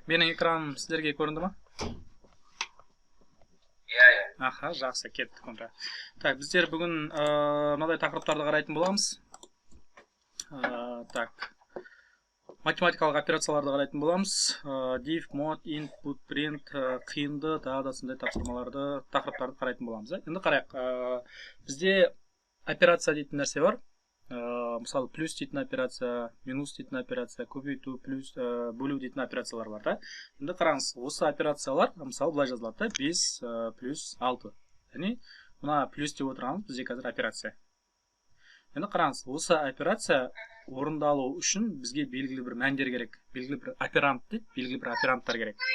Так, менің экраным сіздерге көрінді ма? Иә, иә. Аха, жақсы, кеттік онда. Так, біздер бүгін мынадай тақырыптарды қарайтын боламыз. Так, математикалық операцияларды қарайтын боламыз. Div, mod, input, print, қиынды, тағы да сондай тапсырмаларды, тақырыптарды қарайтын боламыз. Енді қарайық. Бізде операция дейтін нәрсе бар. Мысалы, плюс дейтін операция, минус дейтін операция, көбейту, плюс, бөлу дейтін операциялар бар, да? Енді қараңыз, осы операциялар, мысалы, былай жазылады, да? 5 плюс 6. Яғни, мына плюс деп отырғанымыз бізде қазір операция. Енді қараңыз, осы операция орындалу үшін бізге белгілі бір мәндер керек, белгілі бір оперант дейді, белгілі бір операнттар керек.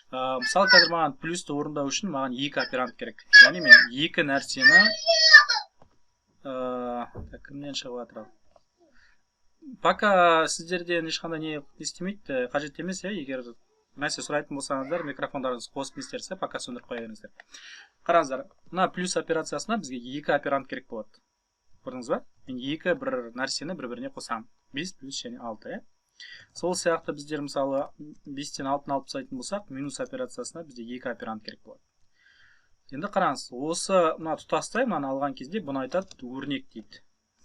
Мысалы, қазір маған плюсті орындау үшін маған 2 оперант керек. Яғни мен 2 нәрсені кімнен шығып жатыр ал? Пока сіздерден ешқандай не істемейді, қажет емес, иә, егер нәрсе сұрайтын болсаңыздар, микрофондарыңызды қосып не істерсіз, пока сөндіріп қоя беріңіздер. Қараңыздар, мына плюс операциясына бізге 2 оперант керек болады. Көрдіңіз ба? Мен 2 бір нәрсені бір-біріне қосамын. 5 плюс және 6, иә. Сол сияқты біздер, мысалы, 5-тен 6-ны алып тастайтын болсақ, минус операциясына бізде 2 оперант керек болады. Енді қараңыз, осы мына тұтастай мынаны алған кезде бұны айтады өрнек дейді.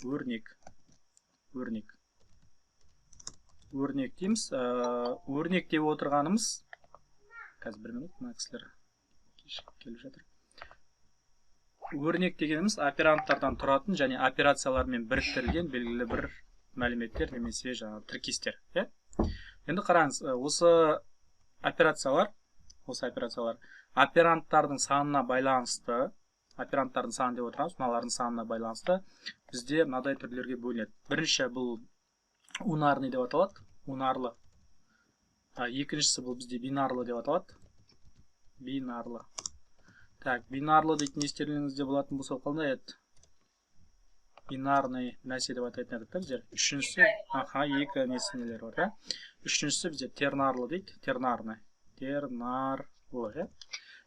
Өрнек. Өрнек. Өрнек дейміз. Өрнек деп отырғанымыз, қазір бір минут, мына кісілер кешігіп келіп жатыр. Өрнек дегеніміз операнттардан тұратын және операциялармен біріктірілген белгілі бір мәліметтер немесе жаңағы тіркестер, иә? Енді қараңыз, осы операциялар операнттардың санына байланысты, операнттардың саны деп отырамыз, мыналардың санына байланысты бізде мынадай түрлерге бөлінеді. Бірінші бұл унарный деп аталады, унарлы. Екіншісі бұл бізде бинарлы деп аталады. Бинарлы. Так, бинарлы дейтін естеріңізде болатын болса, қандай еді? Бинарный нәрсе деп атайтын едік та біздер. Үшіншісі, аха, екі нелер бар, да? Үшіншісі бізде тернарлы дейді, тернарный. Тернарлы, иә?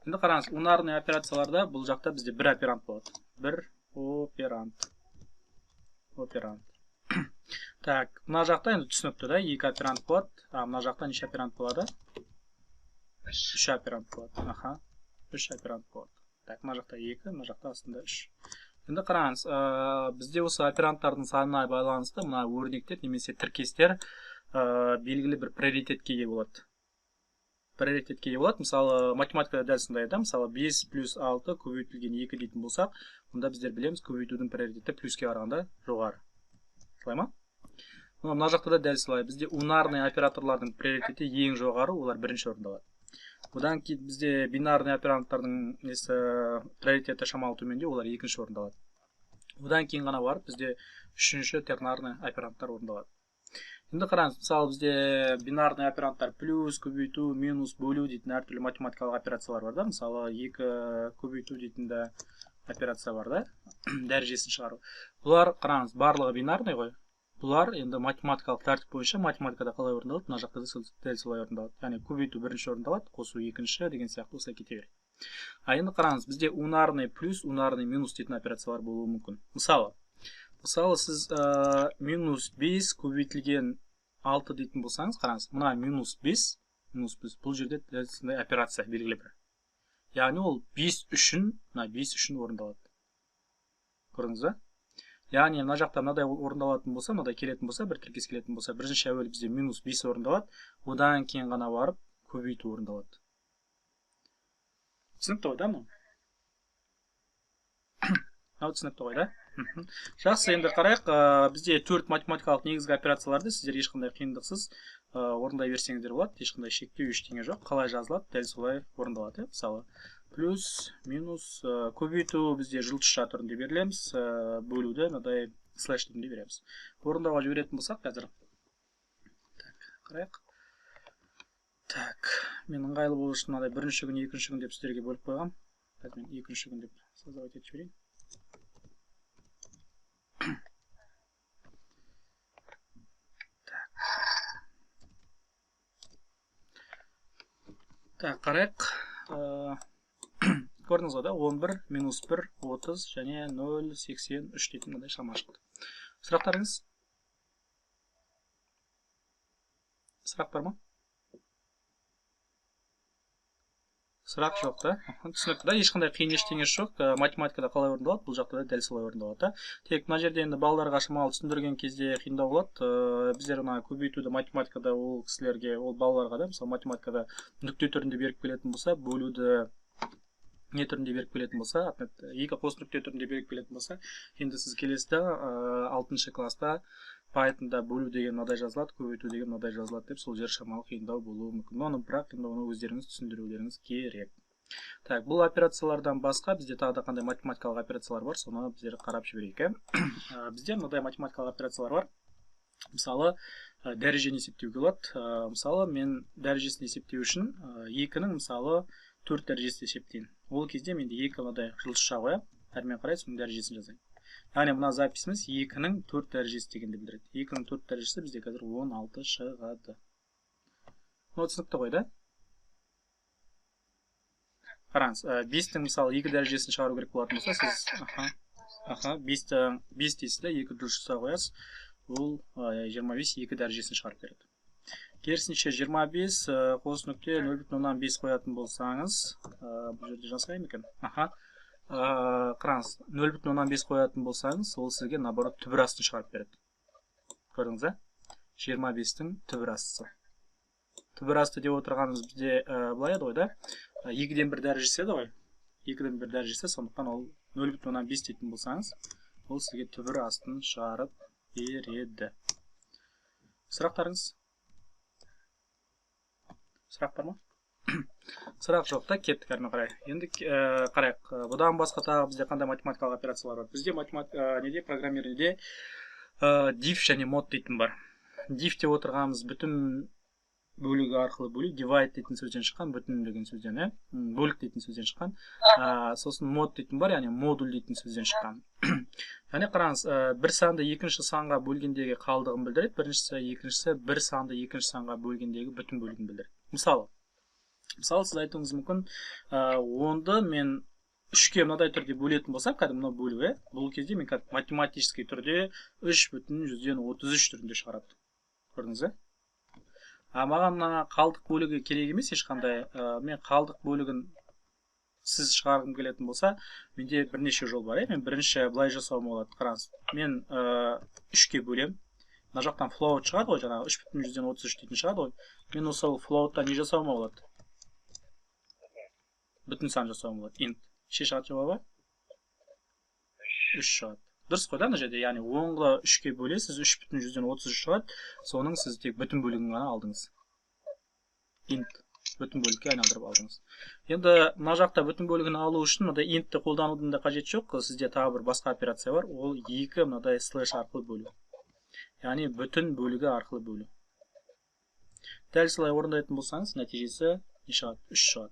Енді қараңыз, унарный операцияларда бұл жақта бізде бір оперант болады. Бір оперант. Оперант. Так, мына жақта енді түсінікті, да? 2 оперант болады. А мына жақта неше оперант болады? 3 оперант болады. Аха. 3 оперант болады. Так, мына жақта 2, мына жақта астында 3. Енді қараңыз, бізде осы операнттардың санына байланысты мына өрнектер немесе тіркестер белгілі бір приоритетке ие болады. Приоритетке ие болады. Мысалы, математикада дәл сондай, да? Мысалы, 5 плюс 6 көбейтілген 2 дейтін болсақ, онда біздер білеміз, көбейтудің приоритеті плюске қарағанда жоғары. Солай ма? Мына жақта да дәл солай. Бізде унарный операторлардың приоритеті ең жоғары, олар бірінші орындалады. Одан кейін бізде бинарный операнттардың несі приоритеті шамалы төмендеу, олар екінші орындалады. Одан кейін ғана барып бізде үшінші тернарный операнттар орындалады. Енді қараңыз, мысалы, бізде бинарный операнттар плюс, көбейту, минус, бөлу дейтін әртүрлі математикалық операциялар бар, да? Мысалы, 2 көбейту дейтін де операция бар, да? Дәрежесін шығару. Бұлар, қараңыз, барлығы бинарный ғой. Бұлар енді математикалық тәртіп бойынша математикада қалай орындалады, мына жақта да дәл солай орындалады. Яғни көбейту бірінші орындалады, қосу екінші деген сияқты осылай кете береді. А енді қараңыз, бізде унарный плюс, унарный минус дейтін операциялар болуы мүмкін. Мысалы, сіз минус 5 көбейтілген 6 дейтін болсаңыз, қараңыз, мына минус 5, минус 5, бұл жерде дәл сондай операция белгілі бір. Яғни ол 5 үшін, мына 5 үшін орындалады. Көрдіңіз ба? Яғни мына жақта мынадай орындалатын болса, мынадай келетін болса, бір тіркес келетін болса, бірінші әуелі бізде минус 5 орындалады, одан кейін ғана барып көбейту орындалады. Түсінікті ғой, да, мынау? Мынау түсінікті ғой, да? Жақсы, енді қарайық, бізде 4 математикалық негізгі операцияларды сіздер ешқандай қиындықсыз орындай берсеңіздер болады, ешқандай шектеу ештеңе жоқ. Қалай жазылады, дәл солай орындалады. Мысалы, плюс, минус, көбейту бізде жұлдызша түрінде берілеміз, бөлуді мынадай слэш түрінде береміз. Орындауға жіберетін болсақ қазір. Так, қарайық. Так, мен ыңғайлы болу үшін мынадай бірінші күн, екінші күн деп сіздерге бөліп қойғам. Қазір мен екінші күн деп создавать етіп жіберейін. Так, қарайық. Көрдіңіз ғой, да? 11 минус 1, 30 және 0,83 дейтін мынадай шама шықты. Сұрақтарыңыз? Сұрақ бар ма? Сұрақ жоқ та? Түсінікті да, ешқандай қиын ештеңесі жоқ. Математикада қалай орындалады, бұл жақта да дәл солай орындалады да. Тек мына жерде енді балаларға шамалы түсіндірген кезде қиындау болады. Біздер мына көбейтуді математикада ол кісілерге, ол балаларға да, мысалы математикада нүкте түрінде беріп келетін болса, бөлуді не түрінде беріп келетін болса, екі қос нүкте түрінде беріп келетін болса, енді сіз келесіз да, 6 класста Pythonда бөлу деген мынадай жазылады, көбейту деген мынадай жазылады деп сол жер шамалы қиындау болуы мүмкін. Оны бірақ енді оны өздеріңіз түсіндірулеріңіз керек. Так, бұл операциялардан басқа бізде тағы да қандай математикалық операциялар бар, соны біздер қарап жіберейік, ә? Бізде мынадай математикалық операциялар бар. Мысалы, дәрежені есептеуге болады. Мысалы, мен дәрежесін есептеу үшін 2-нің мысалы 4 дәрежесін есептейін. Ол кезде менде 2 мынадай жұлдызша қоямын, әрмен қарай соның дәрежесін жазайын. Яғни мына записіміз 2-нің 4 дәрежесі дегенді білдіреді. 2-нің 4 дәрежесі бізде қазір 16 шығады. Мынау түсінікті ғой, да? Қараңыз, 5-тің мысалы 2 дәрежесін шығару керек болатын болса, сіз 5-тің 5 дейсіз де, 2 жұлдызша қоясыз, ол 25 2 дәрежесін шығарып береді. Керісінше 25 қос нүкте 0,5 қоятын болсаңыз, бұл жерде жазайын екен. Қараңыз, 0,5 қоятын болсаңыз, ол сізге наоборот түбір астын шығарып береді. Көрдіңіз, ә? 25-тің түбір астысы. Түбір асты деп отырғанымыз бізде былай еді ғой, да? 2-ден 1 дәрежесі еді ғой. 2-ден 1 дәрежесі, сондықтан ол 0,5 дейтін болсаңыз, ол сізге түбір астын шығарып береді. Сұрақтарыңыз? Сұрақ бар ма? Сұрақ жоқ та, кеттік әрмен қарай. Енді қарайық. Бұдан басқа тағы бізде қандай математикалық операциялар бар? Бізде неде, программированиеде div және mod дейтін бар. Div деп отырғанымыз бүтін бөлігі арқылы бөлу, divide дейтін сөзден шыққан, бүтін деген сөзден, ә? Бөлік дейтін сөзден шыққан. Сосын mod дейтін бар, яғни модуль дейтін сөзден шыққан. Яғни қараңыз, бір санды екінші санға бөлгендегі қалдығын білдіреді, біріншісі, екіншісі бір санды екінші санға бөлгендегі бүтін бөлігін білдіреді. Мысалы, сіз айтуыңыз мүмкін, онды мен 3-ке мынадай түрде бөлетін болсам, кәдімгі мынау бөлу, ә? Бұл кезде мен кәдімгі математический түрде 3,33 түрінде шығарады. Көрдіңіз, ә? А маған мына қалдық бөлігі керек емес ешқандай. Мен қалдық бөлігін сіз шығарғым келетін болса, менде бірнеше жол бар, ә? Мен бірінші былай жасауым болады. Қараңыз, мен 3-ке бөлем. Мына жақтан float шығады ғой, жаңағы 3,33 дейтін шығады ғой. Мен осы float-тан не жасауыма болады? Бүтін сан жасауым болады. Int. Неше шығады жауабы? 3 шығады. Дұрыс қой да мына жерде, яғни 10-ға 3-ке бөлесіз, 3,33 шығады. Соның сіз тек бүтін бөлігін ғана алдыңыз. Int бүтін бөлікке айналдырып алдыңыз. Енді мына жақта бүтін бөлігін алу үшін мынадай int-ті қолданудың да қажеті жоқ. Сізде тағы бір басқа операция бар. Ол 2 мынадай слэш арқылы бөлу. Яғни бүтін бөлігі арқылы бөлу. Дәл солай орындайтын болсаңыз, нәтижесі не шығады? 3 шығады.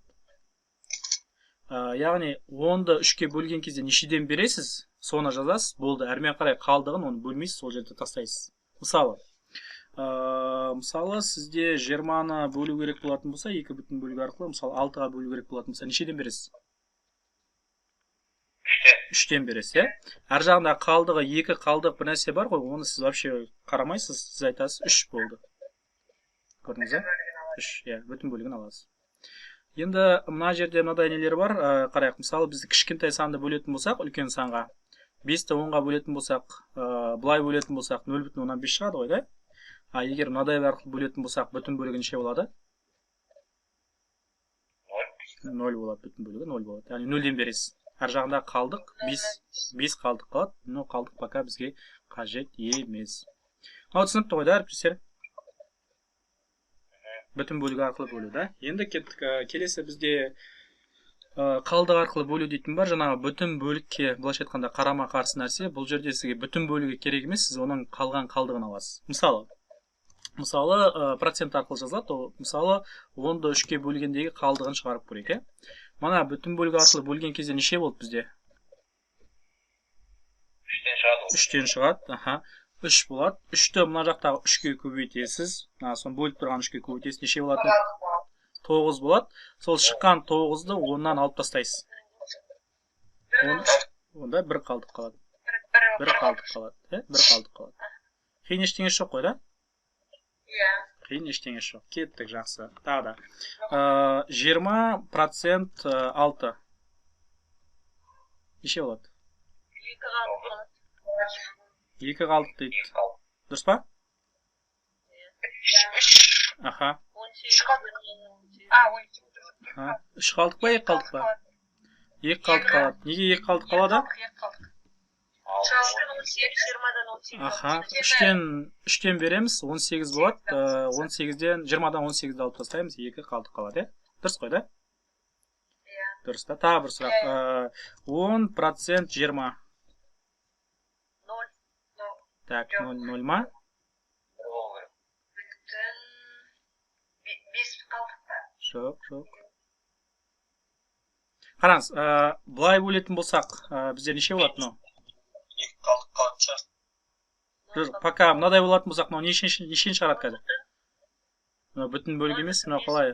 Яғни 10-ды 3-ке бөлген кезде нешеден бересіз, соны жазасыз, болды. Әрмен қарай қалдығын оны бөлмейсіз, сол жерде тастайсыз. Мысалы, сізде 20-ны бөлу керек болатын болса, 2 бүтін бөлігі арқылы, мысалы, 6-ға бөлу керек болатын болса, нешеден бересіз? 3-тен бересіз, иә? Әр жағында қалдығы 2 қалдық бір нәрсе бар ғой, оны сіз вообще қарамайсыз, сіз айтасыз 3 болды. Көрдіңіз, ә? 3, иә, бүтін бөлігін аласыз. Енді мына жерде мынадай нелер бар, қарайық. Мысалы, біз кішкентай санды бөлетін болсақ, үлкен санға, 5-ті 10-ға бөлетін болсақ, былай бөлетін болсақ, 0,5 шығады ғой, да? А егер мынадай арқылы бөлетін болсақ, бүтін бөлігі неше болады? 0 болады, бүтін бөлігі 0 болады. Яғни 0-ден бересіз. Әр жағында қалдық, 5 қалдық қалады. Но қалдық пока бізге қажет емес. Мынау түсінікті ғой, да, әріптестер? Бүтін бөлігі арқылы бөлу, да? Енді кеттік. Келесі бізде қалдық арқылы бөлу дейтін бар. Жаңағы бүтін бөлікке, былайша айтқанда, қарама-қарсы нәрсе. Бұл жерде сізге бүтін бөлігі керек емес, сіз оның қалған қалдығын аласыз. Мысалы, процент арқылы жазылады. Ол, мысалы, 10-ды 3-ке бөлгендегі қалдығын шығарып көрейік, ә? Мына бүтін бөлігі арқылы бөлген кезде неше болды бізде? 3-тен шығады ол. 3-тен шығады, аха. 3 болады. 3-ті мына жақтағы 3-ке көбейтесіз. Мына соны бөліп тұрған 3-ке көбейтесіз. Неше болады? 9 болады. Сол шыққан 9-ды 10-нан алып тастайсыз. Онда бір қалдық қалады. Бір қалдық қалады. Бір қалдық қалады. Қиын ештеңесі жоқ қой, да? Иә. Қиын ештеңесі жоқ. Кеттік, жақсы. Тағы да. 20% 6. Неше болады? 2 қалдық болады. 2 қалдық дейді. Дұрыс па? Аха. 18. 3 қалдық па, 2 қалдық па? 2 қалдық қалады. Неге 2 қалдық қалады? Аха, 3-тен береміз, 18 болады. 18-ден, 20-дан 18-ді алып тастаймыз, 2 қалдық қалады, иә? Дұрыс қой, да? Дұрыс та. Тағы бір сұрақ. 10% 20. 0. Так, 0 ма? 5 қалдық па? Жоқ, жоқ. Қараңыз, былай бөлетін болсақ, бізде неше болады мынау? 2 қалдық қалатын шығар. Жоқ, пока мынадай болатын болсақ, мынау нешені шығарады қазір? Мынау бүтін бөлік емес, мынау қалай?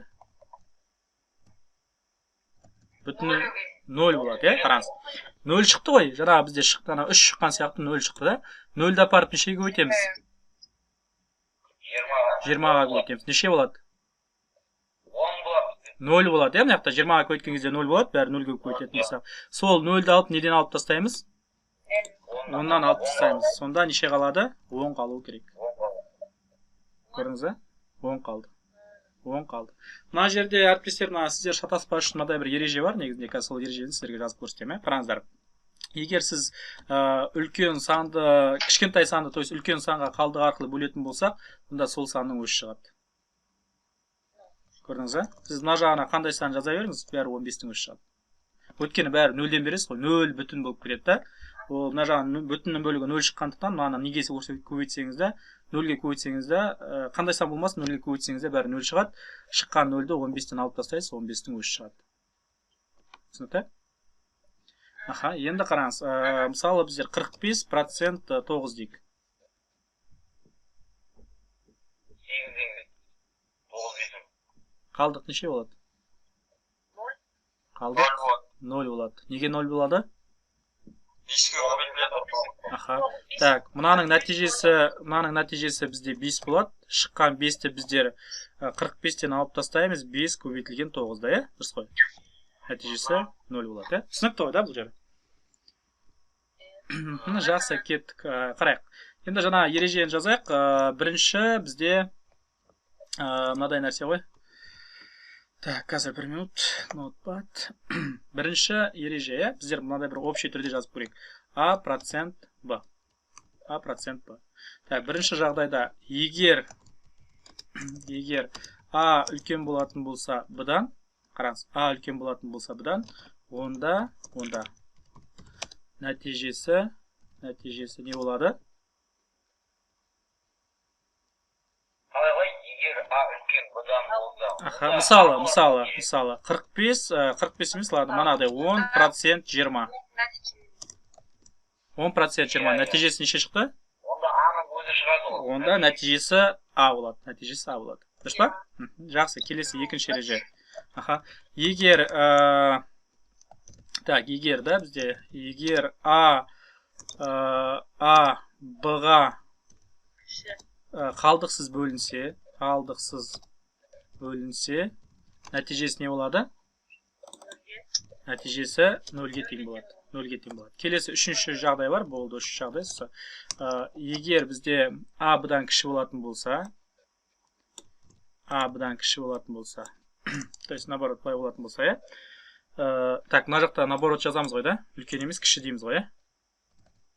Бүтін 0 болады, иә? Қараңыз. 0 шықты ғой, жаңағы бізде шықты, ана 3 шыққан сияқты 0 шықты да. 0-ді апарып нешеге көбейтеміз? 20-ға көбейтеміз. Неше болады? 10 болады. 0 болады, иә? Мына жақта 20-ға көбейткен кезде 0 болады, бәрі 0-ге көбейтетін болсақ. Сол 0-ді алып неден алып тастаймыз? 10-нан алып тастаймыз. Сонда неше қалады? 10 қалу керек. Көрдіңіз бе? 10 қалды. 10 қалды. Мына жерде әріптестер, мына сіздер шатаспас үшін мынадай бір ереже бар негізінде. Қазір сол ережені сіздерге жазып көрсетемін, иә? Қараңыздар. Егер сіз үлкен санды, кішкентай санды, то есть үлкен санға қалдық арқылы бөлетін болсақ, онда сол санның өзі шығады. Көрдіңіз бе? Сіз мына жағына қандай сан жаза беріңіз, бәрі 15-тің өзі шығады. Өйткені бәрі нөлден бересіз ғой, нөл бүтін болып келеді да. Ол мына жағынан бүтіннің бөлігі нөл шыққандықтан, мынаны неге көбейтсеңіз де, нөлге көбейтсеңіз де, қандай сан болмасын нөлге көбейтсеңіз де бәрі нөл шығады. Шыққан нөлді 15-тен алып тастайсыз, 15-тің өзі шығады. Түсінікті? Аха, енді қараңыз, мысалы біздер 45% 9 дейік. Қалдық неше болады? Қалдық 0 болады. Неге 0 болады? Аха. Так, мынаның нәтижесі бізде 5 болады. Шыққан 5-ті біздер 45-тен алып тастаймыз, 5 көбейтілген 9-да, иә? Дұрыс қой. Нәтижесі 0 болады, иә? Түсінікті ғой, да, бұл жер? Жақсы, кеттік. Қарайық. Енді жаңа ережені жазайық. Бірінші бізде мынадай нәрсе ғой. Так, қазір бір минут. Notepad. Бірінші ереже, иә? Біздер мынадай бір общий түрде жазып көрейік. А процент Б. А процент Б. Так, бірінші жағдайда егер А үлкен болатын болса Б-дан, қараңыз, А үлкен болатын болса Б-дан, онда нәтижесі не болады? Қалай, егер А үлкен Б-дан болса? Аха, мысалы, 45 емес, ладно, мынадай 10% 20. 10% 20. Нәтижесі неше шықты? Онда А-ның өзі шығады ғой. Онда нәтижесі А болады. Нәтижесі А болады. Дұрыс па? Жақсы, келесі екінші ереже. Аха. Егер так, егер да бізде, егер А Б-ға қалдықсыз бөлінсе, нәтижесі не болады? Нәтижесі 0-ге тең болады. 0-ге тең болады. Келесі үшінші жағдай бар, болды үшінші жағдай. Егер бізде А Б-дан кіші болатын болса, А Б-дан кіші болатын болса, то есть наоборот былай болатын болса, иә? Так, мына жақта наоборот жазамыз ғой, да? Үлкен емес, кіші дейміз ғой, иә?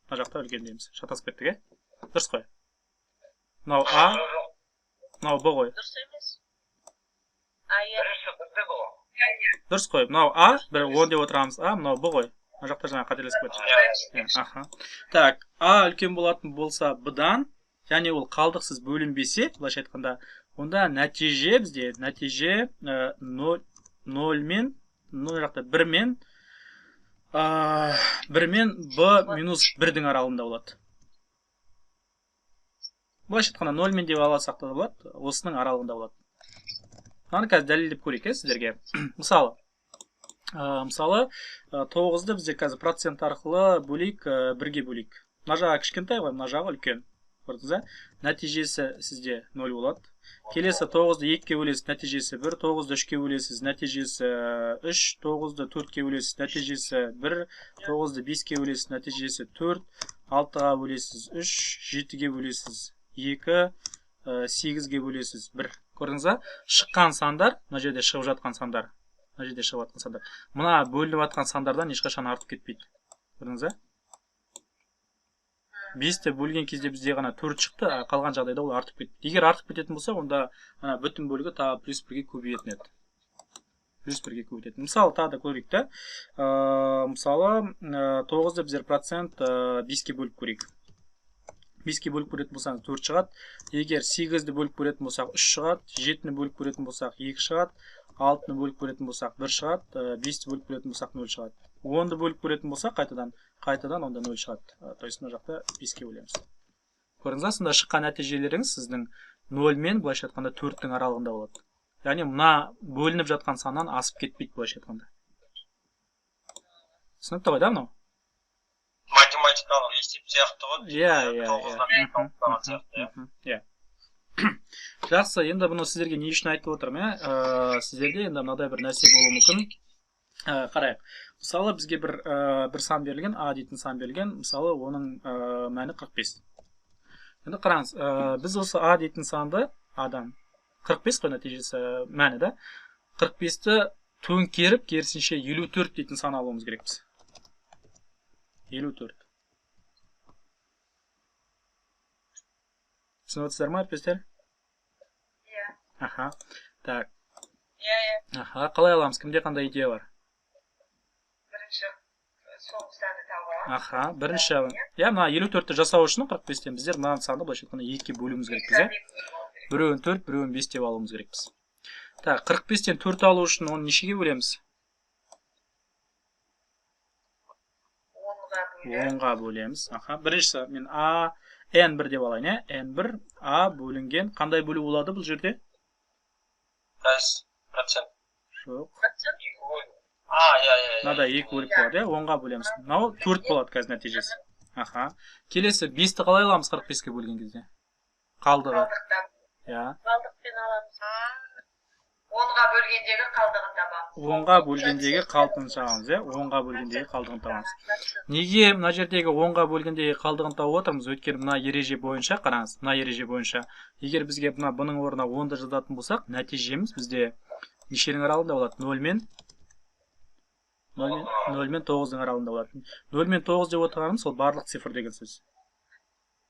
Мына жақта үлкен дейміз. Шатасып кеттік, иә? Дұрыс қой. Мынау А, мынау Б ғой. Дұрыс емес. Дұрыс қой. Мынау А, бір 10 деп отырамыз. А, мынау Б ғой. Мына жақта жаңа қателесіп кеттік. Аха. Так, А үлкен болатын болса Б-дан, және ол қалдықсыз бөлінбесе, былайша айтқанда, онда нәтиже бізде, нәтиже 0 мен, 0 жақта 1 мен, 1 мен Б минус 1-дің аралығында болады. Былайша айтқанда 0 мен деп алсақ та болады, осының аралығында болады. Мынаны қазір дәлелдеп көрейік, сіздерге. Мысалы, 9-ды бізде қазір процент арқылы бөлейік, 1-ге бөлейік. Мына жағы кішкентай ғой, мына жағы үлкен. Көрдіңіз бе? Нәтижесі сізде 0 болады. Келесі 9-ды 2-ге бөлесіз, нәтижесі 1, 9-ды 3-ке бөлесіз, нәтижесі 3, 9-ды 4-ке бөлесіз, нәтижесі 1, 9-ды 5-ке бөлесіз, нәтижесі 4, 6-ға бөлесіз 3, 7-ге бөлесіз 2, 8-ге бөлесіз 1. Көрдіңіз ба? Шыққан сандар, мына жерде шығып жатқан сандар, мына жерде шығып жатқан сандар. Мына бөлініп жатқан сандардан ешқашан артып кетпейді. Көрдіңіз ба? 5-ті бөлген кезде бізде ғана 4 шықты, қалған жағдайда ол артып кетті. Егер артып кететін болса, онда ана бүтін бөлігі тағы плюс 1-ге көбейетін еді. Плюс 1-ге көбейтетін. Мысалы, тағы да көрейік та. Мысалы, 9-ды біздер процент 5-ке бөліп көрейік. 5-ке бөліп көретін болсаңыз 4 шығады. Егер 8-ді бөліп көретін болсақ 3 шығады, 7-ні бөліп көретін болсақ 2 шығады, 6-ны бөліп көретін болсақ 1 шығады, 5-ті бөліп көретін болсақ 0 шығады. 10-ды бөліп көретін болсақ қайтадан онда 0 шығады. То есть мына жақта 5-ке бөлеміз. Көрдіңіз ба? Сонда шыққан нәтижелеріңіз сіздің 0 мен былайша айтқанда 4-тің аралығында болады. Яғни мына бөлініп жатқан саннан асып кетпейді былайша айтқанда. Түсінікті ғой да мынау? Математикалық есеп сияқты ғой. Иә, иә, иә. Жақсы, енді бұны сіздерге не үшін айтып отырмын, иә? Сіздерде енді мынадай бір нәрсе болуы мүмкін. Қарайық. Мысалы, бізге бір сан берілген, А дейтін сан берілген, мысалы, оның мәні 45. Енді қараңыз, біз осы А дейтін санды, А-дан 45 қой нәтижесі мәні да, 45-ті төңкеріп, керісінше 54 дейтін сан алуымыз керекпіз. 54. Түсініп отырсыздар ма, әріптестер? Иә. Аха. Так. Иә, иә. Аха, қалай аламыз? Кімде қандай идея бар? Бірінші соңғы санды тауып аламыз. Аха, бірінші. Иә, мына 54-ті жасау үшін 45-тен біздер мына санды былайша айтқанда 2-ге бөлуіміз керекпіз, иә? Біреуін 4, біреуін 5 деп алуымыз керекпіз. Так, 45-тен 4 алу үшін оны нешеге бөлеміз? 10-ға бөлеміз. 10-ға бөлеміз. Аха, біріншісі мен А, N1 деп алайын, иә? N1 А бөлінген қандай бөлу болады бұл жерде? Пайыз, процент. Жоқ. А, иә, иә. Мынада 2 бөлік болады, иә? 10-ға бөлеміз. Мынау 4 болады қазір нәтижесі. Аха. Келесі 5-ті қалай аламыз 45-ке бөлген кезде? Қалдығы. Иә. Қалдықпен аламыз. 10-ға бөлгендегі қалдығын табамыз. 10-ға бөлгендегі қалдығын табамыз, иә? 10-ға бөлгендегі қалдығын табамыз. Неге мына жердегі 10-ға бөлгендегі қалдығын тауып отырмыз? Өйткені мына ереже бойынша, қараңыз, мына ереже бойынша, егер бізге мына бұның орнына 10-ды жазатын болсақ, нәтижеміз бізде нешенің аралығында болады? 0 мен 9-дың аралығында болады. 0 мен 9 деп отырғанымыз ол барлық цифр деген сөз.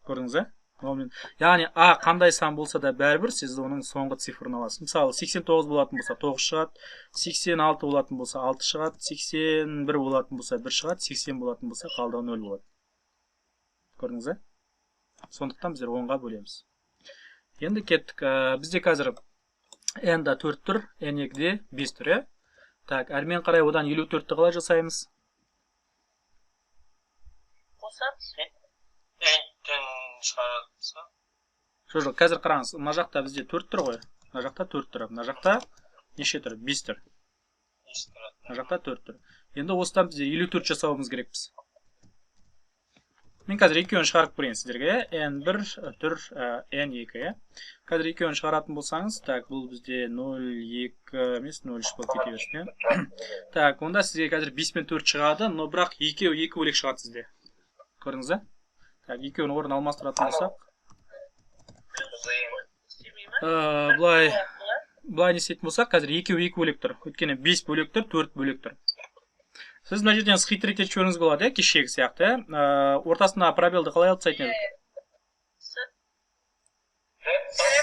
Көрдіңіз, ә? Яғни А қандай сан болса да бәрібір сіз оның соңғы цифрын аласыз. Мысалы, 89 болатын болса 9 шығады, 86 болатын болса 6 шығады, 81 болатын болса 1 шығады, 80 болатын болса қалдығы 0 болады. Көрдіңіз, ә? Сондықтан біздер 10-ға бөлеміз. Енді кеттік. Бізде қазір N-да 4 тұр, N2-де 5 тұр, иә? Так, әрмен қарай одан 54-ті қалай жасаймыз? Қосамыз. Жоқ, жоқ, қазір қараңыз. Мына жақта бізде 4 тұр ғой. Мына жақта 4 тұр. Мына жақта неше тұр? 5 тұр. Мына жақта 4 тұр. Енді осыдан бізде 54 жасауымыз керекпіз. Мен қазір екеуін шығарып көрейін сіздерге. N1 тұр, N2, иә. Қазір екеуін шығаратын болсаңыз, так, бұл бізде 0,2 емес, 0,3 болып кете берсін, иә. Так, онда сізге қазір 5 пен 4 шығады, но бірақ екеуі екі бөлек шығады сізде. Көрдіңіз, ә? Так, екеуінің орнын алмастыратын болсақ. Былай не істейтін болсақ, қазір екеуі екі бөлек тұр. Өйткені 5 бөлек тұр, 4 бөлек тұр. Сіз мына жерден схитрить етіп жіберуіңіз болады, иә, кешегі сияқты, иә. Ортасына пробелді қалай алып тастайтын едік?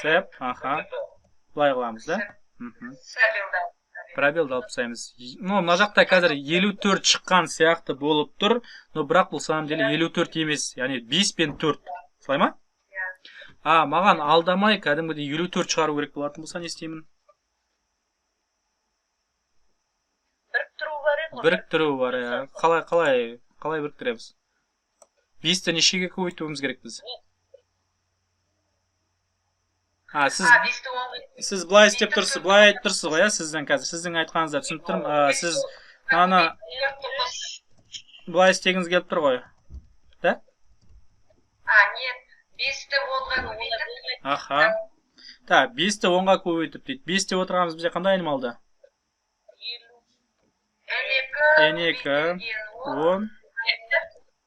Сеп, аха. Былай қыламыз, да? Пробелді алып тастаймыз. Ну, мына жақта қазір 54 шыққан сияқты болып тұр, но бірақ бұл самом деле 54 емес, яғни 5 пен 4. Солай ма? А, маған алдамай кәдімгідей 54 шығару керек болатын болса не істеймін? Біріктіру бар еді ғой. Біріктіру бар, иә. Қалай біріктіреміз? 5-ті нешеге көбейтуіміз керек біз? А, сіз былай істеп тұрсыз, былай айтып тұрсыз ғой, иә, сіздің қазір, сіздің айтқаныңызды түсініп тұрмын. Сіз мынаны былай істегіңіз келіп тұр ғой, да? А, нет, 5-ті 10-ға көбейтіп. Аха. Так, 5-ті 10-ға көбейтіп дейді. 5 деп отырғанымыз бізде қандай айнымалды? N2 N2 10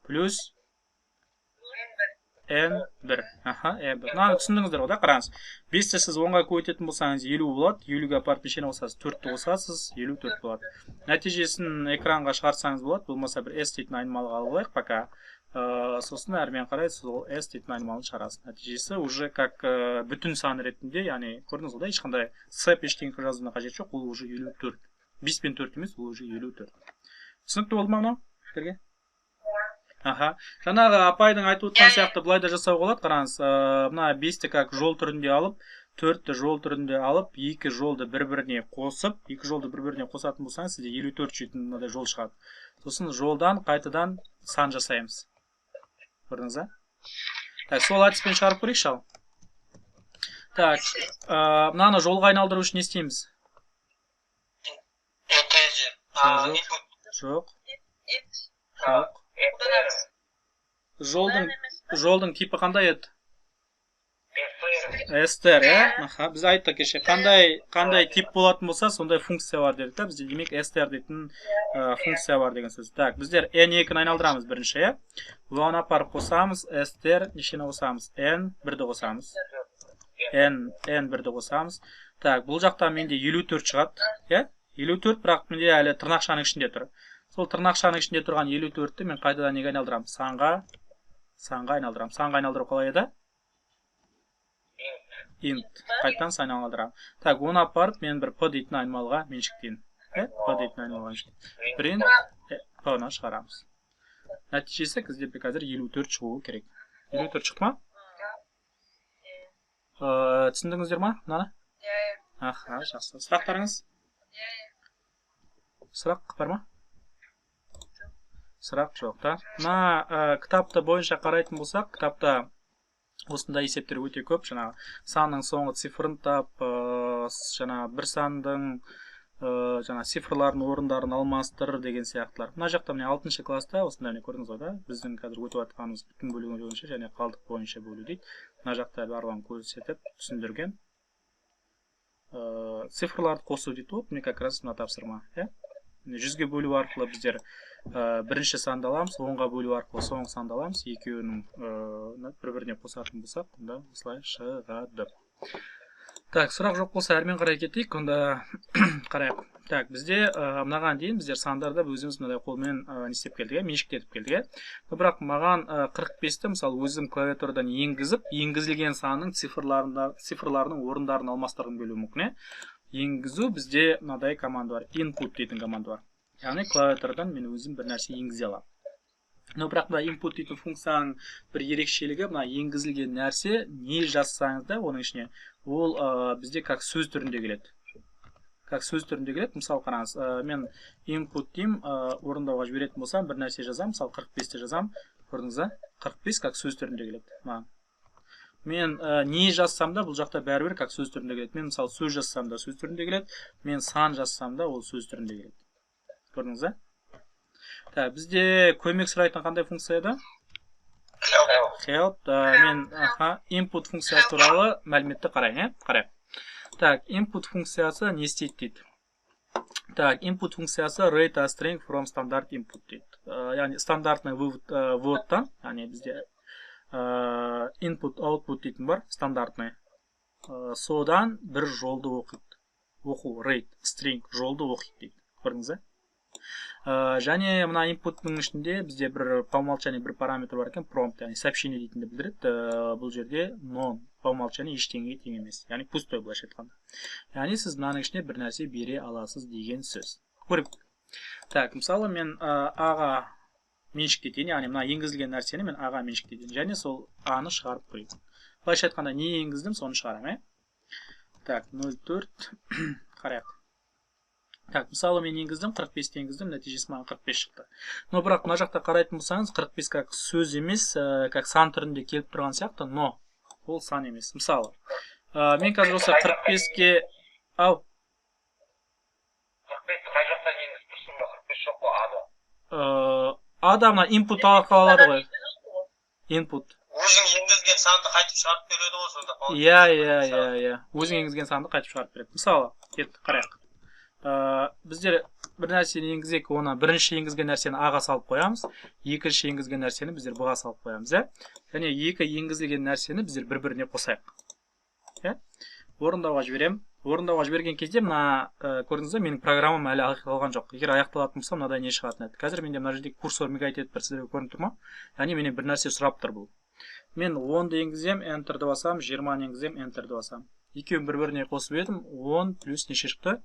плюс N1. Аха, N1. Мынаны түсіндіңіздер ғой, да, қараңыз. 5-ті сіз 10-ға көбейтетін болсаңыз, 50 болады. 50-ге апарып нешені қосасыз? 4-ті қосасыз, 54 болады. Нәтижесін экранға шығарсаңыз болады. Болмаса бір S дейтін айнымалыға алып алайық пока. Сосын әрмен қарай сол S дейтін айнымалыны шығарасыз. Нәтижесі уже как бүтін сан ретінде, яғни көрдіңіз ғой, да, ешқандай цеп ештеңе жазуына қажет жоқ, ол уже 54. 5 пен 4 емес, ол уже 54. Түсінікті болды ма мынау сіздерге? Аха. Жаңағы апайдың айтып отқан сияқты былай да жасауға болады, қараңыз. Мына 5-ті как жол түрінде алып, 4-ті жол түрінде алып, екі жолды бір-біріне қосып, екі жолды бір-біріне қосатын болсаңыз, сізде 54 дейтін мынадай жол шығады. Сосын жолдан қайтадан сан жасаймыз. Көрдіңіз ба? Так, сол әдіспен шығарып көрейікші ал. Так, мынаны жолға айналдыру үшін не істейміз? Integer. Жоқ. Input. Жоқ. Жоқ. STR. Жолдың типі қандай еді? STR. STR, иә? Аха, біз айттық кеше, қандай тип болатын болса, сондай функция бар дедік та. Бізде демек STR дейтін функция бар деген сөз. Так, біздер N2-ні айналдырамыз бірінші, иә? Бұған апарып қосамыз, STR нешені қосамыз? N1-ді қосамыз. N1-ді қосамыз. Так, бұл жақта менде 54 шығады, иә? 54, бірақ менде әлі тырнақшаның ішінде тұр. Сол тырнақшаның ішінде тұрған 54-ті мен қайтадан неге айналдырамын? Санға айналдырамын. Санға айналдыру қалай еді? Int. Қайтадан сан айналдырамын. Так, оны апарып мен бір P дейтін айнымалыға меншіктеймін. P дейтін айнымалыға меншіктеймін. Print P-ны шығарамыз. Нәтижесі бізде қазір 54 шығуы керек. 54 шықты ма? Түсіндіңіздер ма мынаны? Иә. Аха, жақсы. Сұрақтарыңыз? Иә. Сұрақ бар ма? Сұрақ жоқ, та? Мына кітапты бойынша қарайтын болсақ, кітапта осындай есептер өте көп. Жаңағы санның соңғы цифрын тап, жаңағы бір сандың, жаңа цифрлардың орындарын алмастыр деген сияқтылар. Мына жақта міне 6 класста осындай міне көрдіңіз ғой, да? Біздің қазір өтіп жатқанымыз бүтін бөлігі бойынша және қалдық бойынша бөлу дейді. Мына жақта барлығын көрсетіп түсіндірген. Цифрларды қосу дейді ғой, міне как раз мына тапсырма, иә? Міне 100-ге бөлу арқылы біздер, бірінші санды аламыз, 10-ға бөлу арқылы соңғы санды аламыз, екеуінің, бір-біріне қосатын болсақ, онда осылай шығады. Так, сұрақ жоқ болса әрмен қарай кетейік, онда қарайық. Так, бізде, мынаған дейін біздер сандарды өзіміз мынадай қолмен, не істеп келдік, иә, меншіктетіп келдік, иә. Но бірақ маған, 45-ті, мысалы, өзім клавиатурадан енгізіп, енгізілген санның цифрларының орындарын алмастырғым келуі мүмкін, иә. Енгізу бізде мынадай команда бар, input дейтін команда бар. Яғни клавиатурадан мен өзім бір нәрсе енгізе аламын. Но бірақ мына input дейтін функцияның бір ерекшелігі, мына енгізілген нәрсе не жазсаңыз да оның ішіне, ол, бізде как сөз түрінде келеді. Как сөз түрінде келеді. Мысалы қараңыз, мен input деймін, орындауға жіберетін болсам, бір нәрсе жазамын, мысалы 45-ті жазамын, көрдіңіз ба? 45 как сөз түрінде келеді маған. Мен, не жазсам да бұл жақта бәрібір как сөз түрінде келеді. Мен мысалы сөз жазсам да сөз түрінде келеді, мен сан жазсам да ол сөз түрінде келеді. Көрдіңіз ба? Так, бізде көмек сұрайтын қандай функция еді? Help. Help. Мен, аха, input функциясы туралы мәліметті қарайын, иә? Қарайық. Так, input функциясы не істейді дейді. Так, input функциясы read a string from standard input дейді. Яғни стандартный выводтан, яғни бізде, input output дейтін бар, стандартный. Содан бір жолды оқиды. Оқу, read, string жолды оқиды дейді. Көрдіңіз бе? Және мына input'ның ішінде бізде бір по умолчанию бір параметр бар екен, prompt, яғни сообщение дейтінді білдіреді. Бұл жерде none, по умолчанию ештеңеге тең емес, яғни пустой былайша айтқанда. Яғни сіз мынаның ішіне бір нәрсе бере аласыз деген сөз. Көріп. Так, мысалы мен, А-ға меншіктетейін, яғни мына енгізілген нәрсені мен А-ға меншіктетейін және сол А-ны шығарып қояйын. Былайша айтқанда не енгіздім, соны шығарамын, ә? Так, нөл төрт, қарайық. Так, мысалы мен енгіздім, 45-ті енгіздім, нәтижесі маған 45 шықты. Но бірақ мына жақта қарайтын болсаңыз, 45 как сөз емес, как сан түрінде келіп тұрған сияқты, но ол сан емес. Мысалы, мен қазір осы 45-ке, ау. 45-ті қай жақтан енгізіп тұрсың ба? 45 жоқ қой А-да. А-да мына input арқылы алады ғой. Input. Өзің енгізген санды қайтып шығарып береді ғой сонда. Иә, иә, иә, иә, өзің енгізген санды қайтып шығарып береді. Мысалы, кеттік, қарайық. Біздер бір нәрсені енгізейік, оны бірінші енгізген нәрсені А-ға салып қоямыз, екінші енгізген нәрсені біздер Б-ға салып қоямыз, иә. Және екі енгізілген нәрсені біздер бір-біріне қосайық. Иә. Орындауға жіберемін. Орындауға жіберген кезде мына көрдіңіз бе, менің программам әлі аяқталған жоқ. Егер аяқталатын болса, мынадай не шығатын еді. Қазір менде мына жерде курсор мигать етіп тұр, сіздерге көрініп тұр ма? Яғни менен бір нәрсе сұрап тұр бұл. Мен 10-ды енгіземін, Enter-ді басамын, 20-ны енгіземін, Enter-ді басамын. Екеуін бір-біріне қосып едім, 10 плюс неше шықты?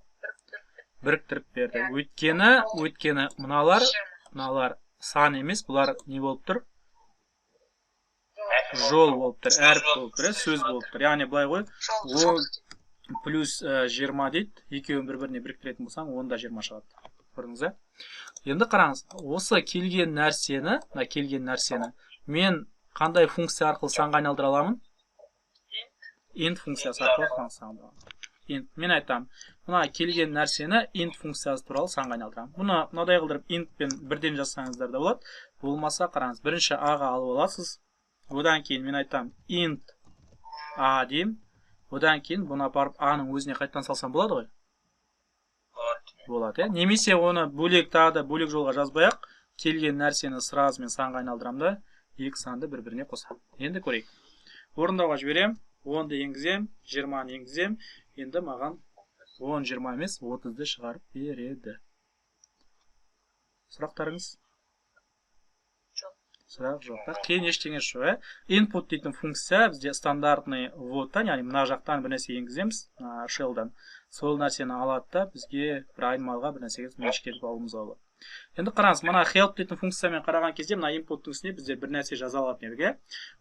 Біріктіріп берді. Өйткені мыналар сан емес, бұлар не болып тұр? Жол болып тұр, әріп болып тұр, сөз болып тұр. Яғни былай ғой, 10 плюс 20 дейді, екеуін бір-біріне біріктіретін болсаң, 10 да 20 шығады. Көрдіңіз, ә? Енді қараңыз, осы келген нәрсені, мына келген нәрсені мен қандай функция арқылы санға айналдыра аламын? Int функциясы арқылы санға айналдыра аламын. Int. Мен айтамын, мына келген нәрсені int функциясы туралы санға айналдырамын. Бұны мынадай қылдырып int пен бірден жазсаңыздар да болады. Болмаса қараңыз, бірінші а-ға алып аласыз. Одан кейін мен айтамын int а деймін. Одан кейін бұны апарып а-ның өзіне қайтадан салсам болады ғой? Болады, иә? Немесе оны бөлек, тағы да бөлек жолға жазбай-ақ, келген нәрсені сразу мен санға айналдырамын да, екі санды бір-біріне қосамын. Енді көрейік. Орындауға жіберемін, 10-ды енгіземін, 20-ны енгіземін. Енді маған 10, 20 емес, 30-ды шығарып береді. Сұрақтарыңыз? Жоқ. Сұрақ жоқ. Қиын ештеңе жоқ, ә? Input дейтін функция бізде стандартный вводтан, яғни мына жақтан бір нәрсе енгіземіз, shell'дан. Сол нәрсені алады да, бізге бір айнымалыға бір нәрсеге меншіктетіп алуымызға болады. Енді қараңыз, мына help дейтін функциямен қараған кезде мына input'тың үстіне біздер бір нәрсе жаза алатын едік, иә?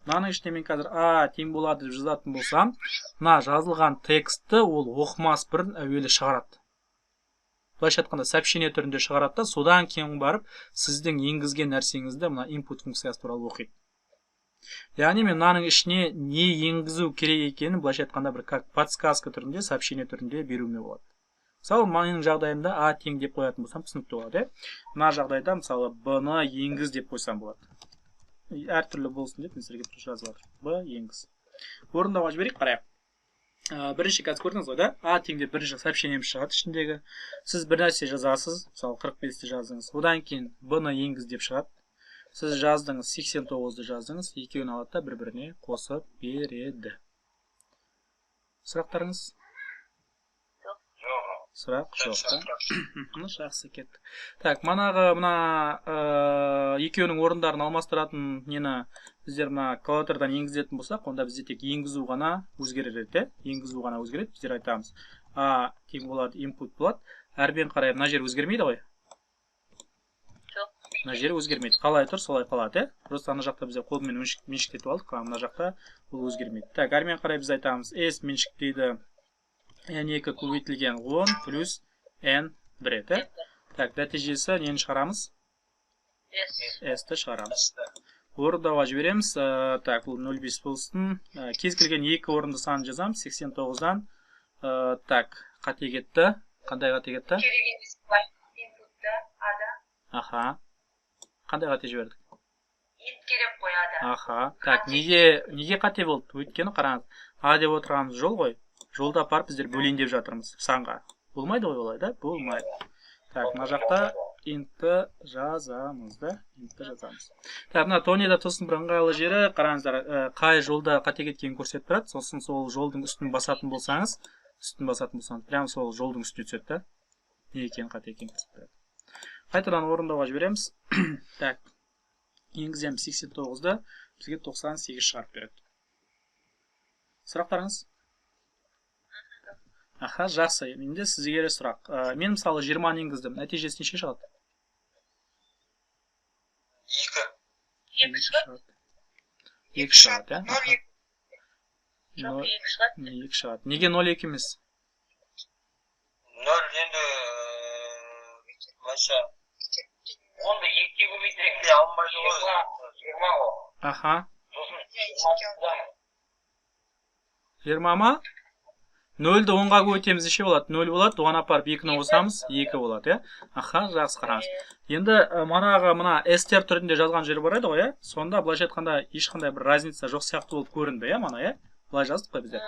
Мынаның ішіне мен қазір а тең болады деп жазатын болсам, мына жазылған текстті ол оқымас бұрын әуелі шығарады. Былайша айтқанда, сообщение түрінде шығарады да, содан кейін барып сіздің енгізген нәрсеңізді мына input функциясы туралы оқиды. Яғни мен мынаның ішіне не енгізу керек екенін былайша айтқанда бір как подсказка түрінде, сообщение түрінде беруіме болады. Мысалы, менің жағдайымда а тең деп қоятын болсам түсінікті болады, иә? Мына жағдайда мысалы б-ны енгіз деп қойсам болады. Әртүрлі болсын деп мен сіздерге бір жазып жатырмын. Б енгіз. Орындауға жіберейік, қарайық. Бірінші қазір көрдіңіз ғой, да? А тең деп бірінші сообщениеміз шығады ішіндегі. Сіз бір нәрсе жазасыз, мысалы 45-ті жаздыңыз. Одан кейін б-ны енгіз деп шығады. Сіз жаздыңыз, 89-ды жаздыңыз, екеуін алады да бір-біріне қосып береді. Сұрақтарыңыз? Жоқ. Сұрақ жоқ, да? Жақсы, кеттік. Так, манағы мына екеуінің орындарын алмастыратын нені біздер мына клавиатурадан енгізетін болсақ, онда бізде тек енгізу ғана өзгереді, иә? Енгізу ғана өзгереді. Біздер айтамыз, а тең болады, input болады. Әрмен қарай мына жер өзгермейді ғой? Жоқ. Мына жер өзгермейді. Қалай тұр, солай қалады, иә? Просто ана жақта біздер қолмен меншіктетіп алдық, а мына жақта бұл өзгермейді. Так, әрмен қарай біз айтамыз, s меншіктейді n2 көбейтілген 10 плюс n 1, иә? Так, нәтижесі нені шығарамыз? S. S-ті шығарамыз. Орындауға жібереміз. Так, бұл 0,5 болсын. Кез келген екі орынды санын жазамыз. 89-дан. Так, қате кетті. Қандай қате кетті? Керек емес былай. Input'та ада. Аха. Қандай қате жібердік? Int керек қой ада. Аха. Так, неге қате болды? Өйткені қараңыз, а деп отырғанымыз жол ғой. Жолды апарып біздер бөлейін деп жатырмыз санға. Болмайды ғой олай, да? Болмайды. Так, мына жақта int-ті жазамыз, да? Int-ті жазамыз. Так, мына Тонида тосын бір ыңғайлы жері, қараңыздар, қай жолда қате кеткенін көрсетіп тұрады. Сосын сол жолдың үстін басатын болсаңыз, прямо сол жолдың үстіне түседі, да? Не екенін, қате екенін көрсетіп тұрады. Қайтадан орындауға жібереміз. Так, енгіземіз 89-ды, бізге 98 шығарып береді. Сұрақтарыңыз? Аха, жақсы. Менде сізге сұрақ. Мен мысалы 20-ны енгіздім. Нәтижесі неше шығады? 2. 2 шығады. 2 шығады, иә? Жоқ, 2 шығады. 2 шығады. Неге 0,2 емес? 0 енді былайша Онды 2-ге көбейтсең, алынбайды ғой. 20 ғой. Аха. Сосын 20 ма? Нөлді 10-ға көбейтеміз, неше болады? 0 болады, оған апарып 2-ні қосамыз, 2 болады, иә? Аха, жақсы қараңыз. Енді манағы мына эстер түрінде жазған жер бар еді ғой, иә? Сонда былайша айтқанда ешқандай бір разница жоқ сияқты болып көрінді, иә, мана, иә? Былай жаздық қой біздер.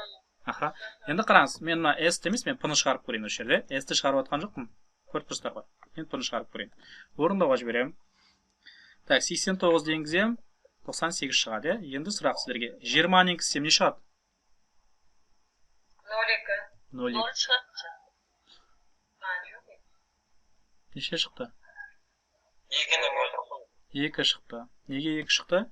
Аха. Енді қараңыз, мен мына S емес, мен P-ны шығарып көрейін осы жерде. S-ті шығарып жатқан жоқпын. Көріп тұрсыздар ғой. Мен P-ны шығарып көрейін. Орындауға жіберемін. Так, 89 енгіземін, 98 шығады, иә? Енді сұрақ сіздерге. 20 енгізсем не шығады? 0,2. 0,2. 0 шығады. Неше шықты? 2. 2 шықты. Неге 2 шықты?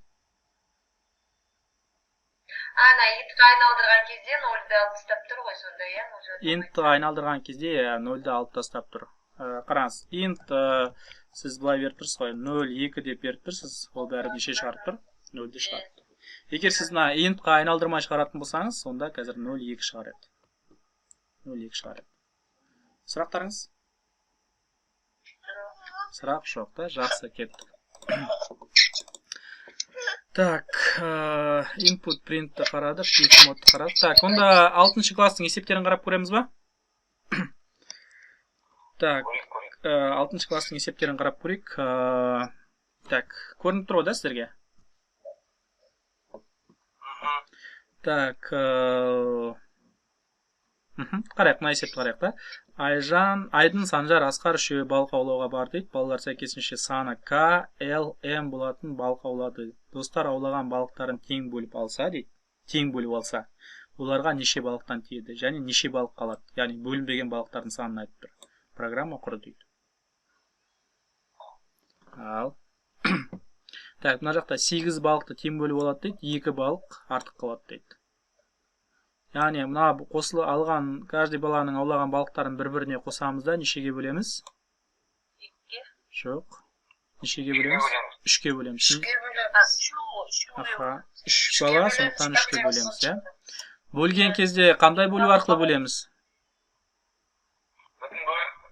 Ана, интқа айналдырған кезде 0-ді алып тастап тұр ғой сонда, иә? Интқа айналдырған кезде 0-ді алып тастап тұр. Қараңыз, инт сіз былай беріп тұрсыз ғой, 0,2 деп беріп тұрсыз, ол бәрі неше шығарып тұр? 0-ді шығарып тұр. Егер сіз мына интқа айналдырмай шығаратын болсаңыз, сонда қазір 0,2 шығар еді. 0,2 шығар еді. Сұрақтарыңыз? Сұрақ жоқ та, жақсы, кеттік. Так, input printті қарадық, if модты қарадық. Так, онда 6 класстың есептерін қарап көреміз ба? Так, 6 класстың есептерін қарап көрейік. Так, көрініп тұр ғой да сіздерге? Так, қарайық, мына есепті қарайық та. Айжан, Айдын, Санжар, Асқар үшеуі балық аулауға бар дейді. Балалар сәйкесінше саны К, Л, М болатын балық аулады. Достар аулаған балықтарын тең бөліп алса дейді. Тең бөліп алса, оларға неше балықтан тиеді және неше балық қалады? Яғни бөлінбеген балықтардың санын айтып тұр. Программа құр дейді. Ал. Так, мына жақта 8 балықты тең бөліп алады дейді, 2 балық артық қалады дейді. Яғни мына қосылы алған каждый баланың аулаған балықтарын бір-біріне қосамыз да нешеге бөлеміз? 2-ге. Жоқ. Нешеге бөлеміз? 3-ке бөлеміз. 3-ке бөлеміз. Аха, 3 бала, сондықтан 3-ке бөлеміз, иә. Бөлген кезде қандай бөлу арқылы бөлеміз?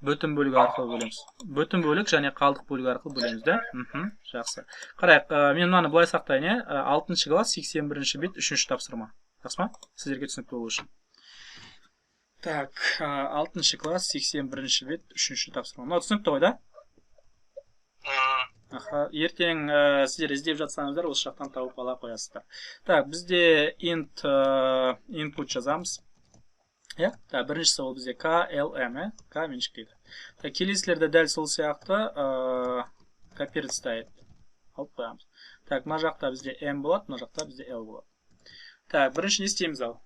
Бүтін бөлік арқылы бөлеміз. Бүтін бөлік және қалдық бөлік арқылы бөлеміз, да? Жақсы. Қарайық, мен мынаны былай сақтайын, иә. 6 класс, 81 бет, 3 тапсырма. Жақсы ма? Сіздерге түсінікті болу үшін. Так, 6 класс, 81 бет, 3 тапсырма. Мынау түсінікті ғой, да? Аха, ертең сіздер іздеп жатсаңыздар, осы жақтан тауып ала қоясыздар. Так, бізде int input жазамыз. Иә, так, біріншісі ол бізде К, Л, М, иә, К меншіктейді. Так, келесілерде дәл сол сияқты копировать ставить алып қоямыз. Так, мына жақта бізде М болады, мына жақта бізде Л болады. Так, бірінші не істейміз ал?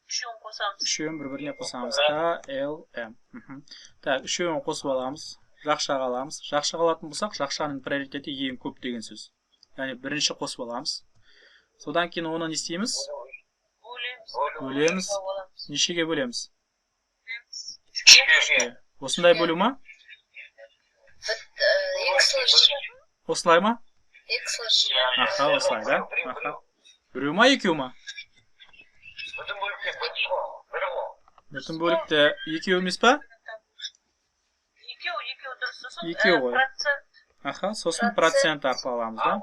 Үшеуін қосамыз. Үшеуін бір-біріне қосамыз. К, Л, М. Так, үшеуін қосып аламыз. Жақшаға аламыз. Жақшаға алатын болсақ, жақшаның приоритеті ең көп деген сөз. Яғни бірінші қосып аламыз. Содан кейін оны не істейміз? Бөлеміз. Нешеге бөлеміз? 3-ке. Осындай бөлу ма? Осылай ма? Аха, осылай, да? Аха. Біреу ма, екеу ма? Бүтін бөлікте бір ғой, бір ғой. Бүтін бөлікте екеу емес па? Екеу, екеу дұрыс. Сосын Екеу ғой. Процент. Аха, сосын процент арқылы аламыз, да?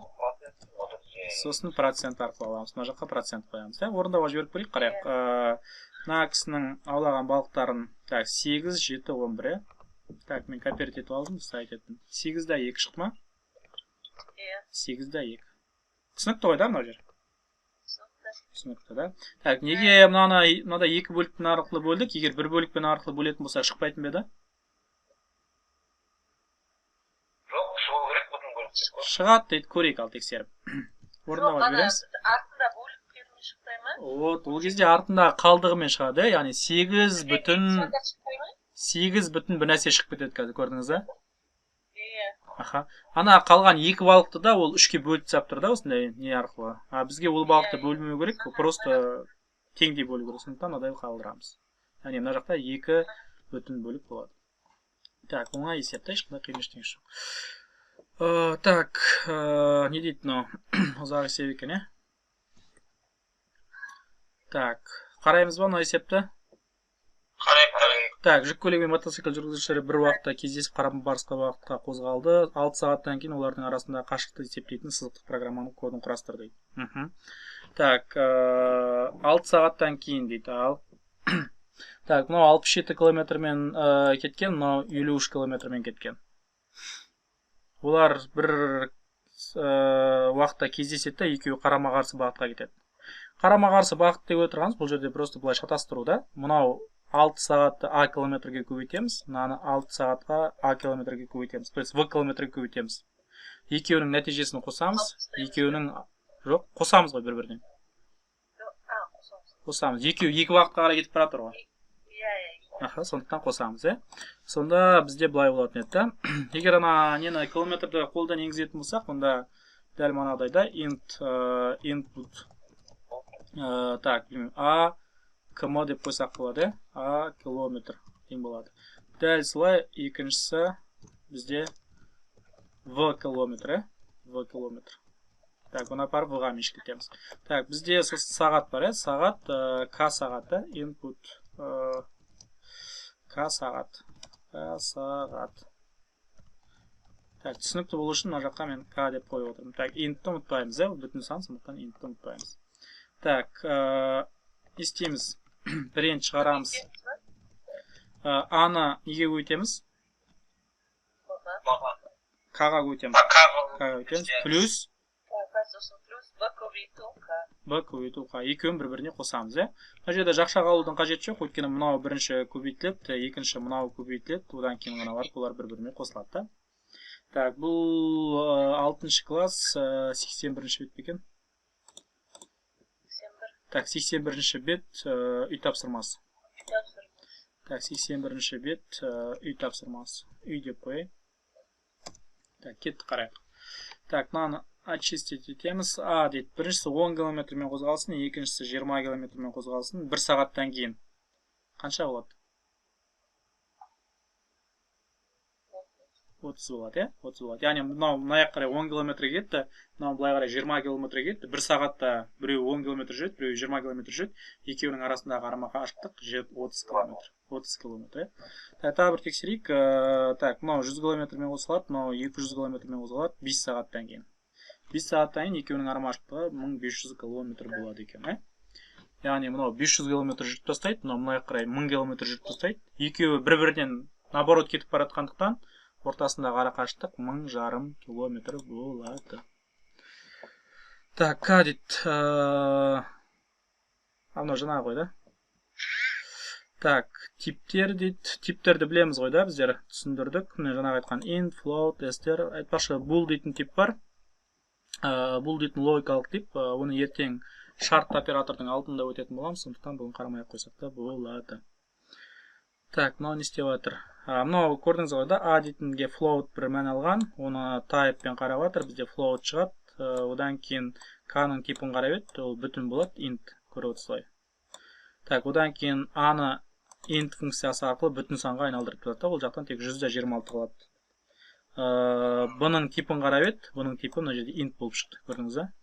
Сосын процент арқылы аламыз. Мына жаққа процент қоямыз, да? Орындауға жіберіп көрейік, қарайық. Мына кісінің аулаған балықтарын, так, 8, 7, 11, иә? Так, мен копировать етіп алдым, ставить еттім. 8 да 2 шықты ма? Иә. 8 да 2. Түсінікті ғой, да, мынау жер? Түсінікті. Түсінікті, да? Так, неге мынаны мынада 2 бөлікпен арқылы бөлдік? Егер бір бөлікпен арқылы бөлетін болса, шықпайтын ба еді? Жоқ, шығу керек бүтін бөлік. Шығады дейді, көрейік ал тексеріп. Орындауға жібереміз. Артында бөліктермен шықпай ма? Вот, ол кезде артында қалдығымен шығады, яғни 8 бүтін 8 бүтін бір нәрсе шығып кетеді қазір, көрдіңіз ба? Иә. Аха. Ана қалған 2 балықты да ол 3-ке бөліп тастап тұр да осындай не арқылы. А бізге ол балықты бөлмеу керек, просто теңдей бөлу керек. Сондықтан мынадай қалдырамыз. Яғни мына жақта 2 бүтін бөлік болады. Так, оңай есепте, ешқандай қиын ештеңе жоқ. Так, не дейді мынау? Ұзақ есеп екен, иә? Так, қараймыз ба мына есепті? Қарайық, қарайық. Так, жүк көлігі мен мотоцикл жүргізушілері бір уақытта кездесіп қарама-қарсы бағытқа қозғалды. 6 сағаттан кейін олардың арасында қашықтықты есептейтін сызықтық программаның кодын құрастыр дейді. Так, 6 сағаттан кейін дейді. Ал. Так, мынау 67 километрмен кеткен, мынау 53 километрмен кеткен. Олар бір уақытта кездеседі да, екеуі қарама-қарсы бағытқа кетеді. Қарама-қарсы бағыт деп отырғанымыз бұл жерде просто былай шатастыру да. Мынау 6 сағатты А километрге көбейтеміз, мынаны 6 сағатқа А километрге көбейтеміз, то есть В километрге көбейтеміз. Екеуінің нәтижесін қосамыз, екеуінің жоқ, қосамыз ғой бір-біріне. Қосамыз. Екеуі екі бағытқа қарай кетіп бара жатыр ғой. Аха, сондықтан қосамыз, иә. Сонда бізде былай болатын еді да. Егер ана нені километрді қолдан енгізетін болсақ, онда дәл манағыдай да int input так, а км деп қойсақ болады, а километр тең болады. Дәл солай екіншісі бізде в километр, в километр. Так, бұны апарып в-ға меншіктетеміз. Так, бізде сосын сағат бар, сағат к сағаты, input к сағат, к сағат. Так, түсінікті болу үшін мына жаққа мен к деп қойып отырмын. Так, int-ті ұмытпаймыз, бүтін сан, сондықтан int-ті ұмытпаймыз. Так, не істейміз? Print шығарамыз. А-ны неге көбейтеміз? К-ға көбейтеміз. К-ға көбейтеміз. Плюс Б көбейту К. Екеуін бір-біріне қосамыз, иә. Мына жерде жақша қалудың қажеті жоқ, өйткені мынау бірінші көбейтіледі, екінші мынау көбейтіледі, одан кейін ғана барып олар бір-біріне қосылады да. Так, бұл 6 класс, 81-ші бет пе екен? Так, 81-ші бет, үй тапсырмасы. Так, 81-ші бет, үй тапсырмасы. Үй деп қояйын. Так, кеттік қарайық. Так, мынаны очистить етеміз. А дейді, біріншісі 10 километрмен қозғалсын, екіншісі 20 километрмен қозғалсын. 1 сағаттан кейін қанша болады? 30 болады, иә? 30 болады. Яғни мынау мына жаққа қарай 10 километр кетті, мынау былай қарай 20 километр кетті. 1 сағатта біреуі 10 километр жүреді, біреуі 20 километр жүреді. Екеуінің арасындағы арақашықтық 30 километр. 30 километр, иә. Так, тағы бір тексерейік. Так, мынау 100 километрмен қозғалады, мынау 200 километрмен қозғалады 5 сағаттан кейін. 5 сағаттан кейін екеуінің арақашықтығы 1500 километр болады екен, ә? Яғни мынау 500 километр жүріп тастайды, мынау мына жаққа қарай 1000 километр жүріп тастайды. Екеуі бір-бірінен наоборот кетіп бара жатқандықтан ортасындағы арақашықтық 1500 километр болады. Так, К дейді. Мынау жаңағы ғой да. Так, типтер дейді. Типтерді білеміз ғой да, біздер түсіндірдік. Міне жаңағы айтқан int, float, str. Айтпақшы, bool дейтін тип бар. Бұл дейтін логикалық тип, оны ертең шарт оператордың алдында өтетін боламыз, сондықтан бүгін қарамай ақ қойсақ та болады. Так, мынау не істеп жатыр? Мынау көрдіңіз ғой да, А дейтінге float бір мән алған, оны type-пен қарап жатыр, бізде float шығады. Одан кейін К-ның типін қарап еді, ол бүтін болады, int, көріп отырсыз. Так, одан кейін А-ны int функциясы арқылы бүтін санға айналдырып тұрады, ол жақтан тек 126 қалады. Бұның типін қарап еді, бұның типі мына жерде int болып шықты, көрдіңіз ба?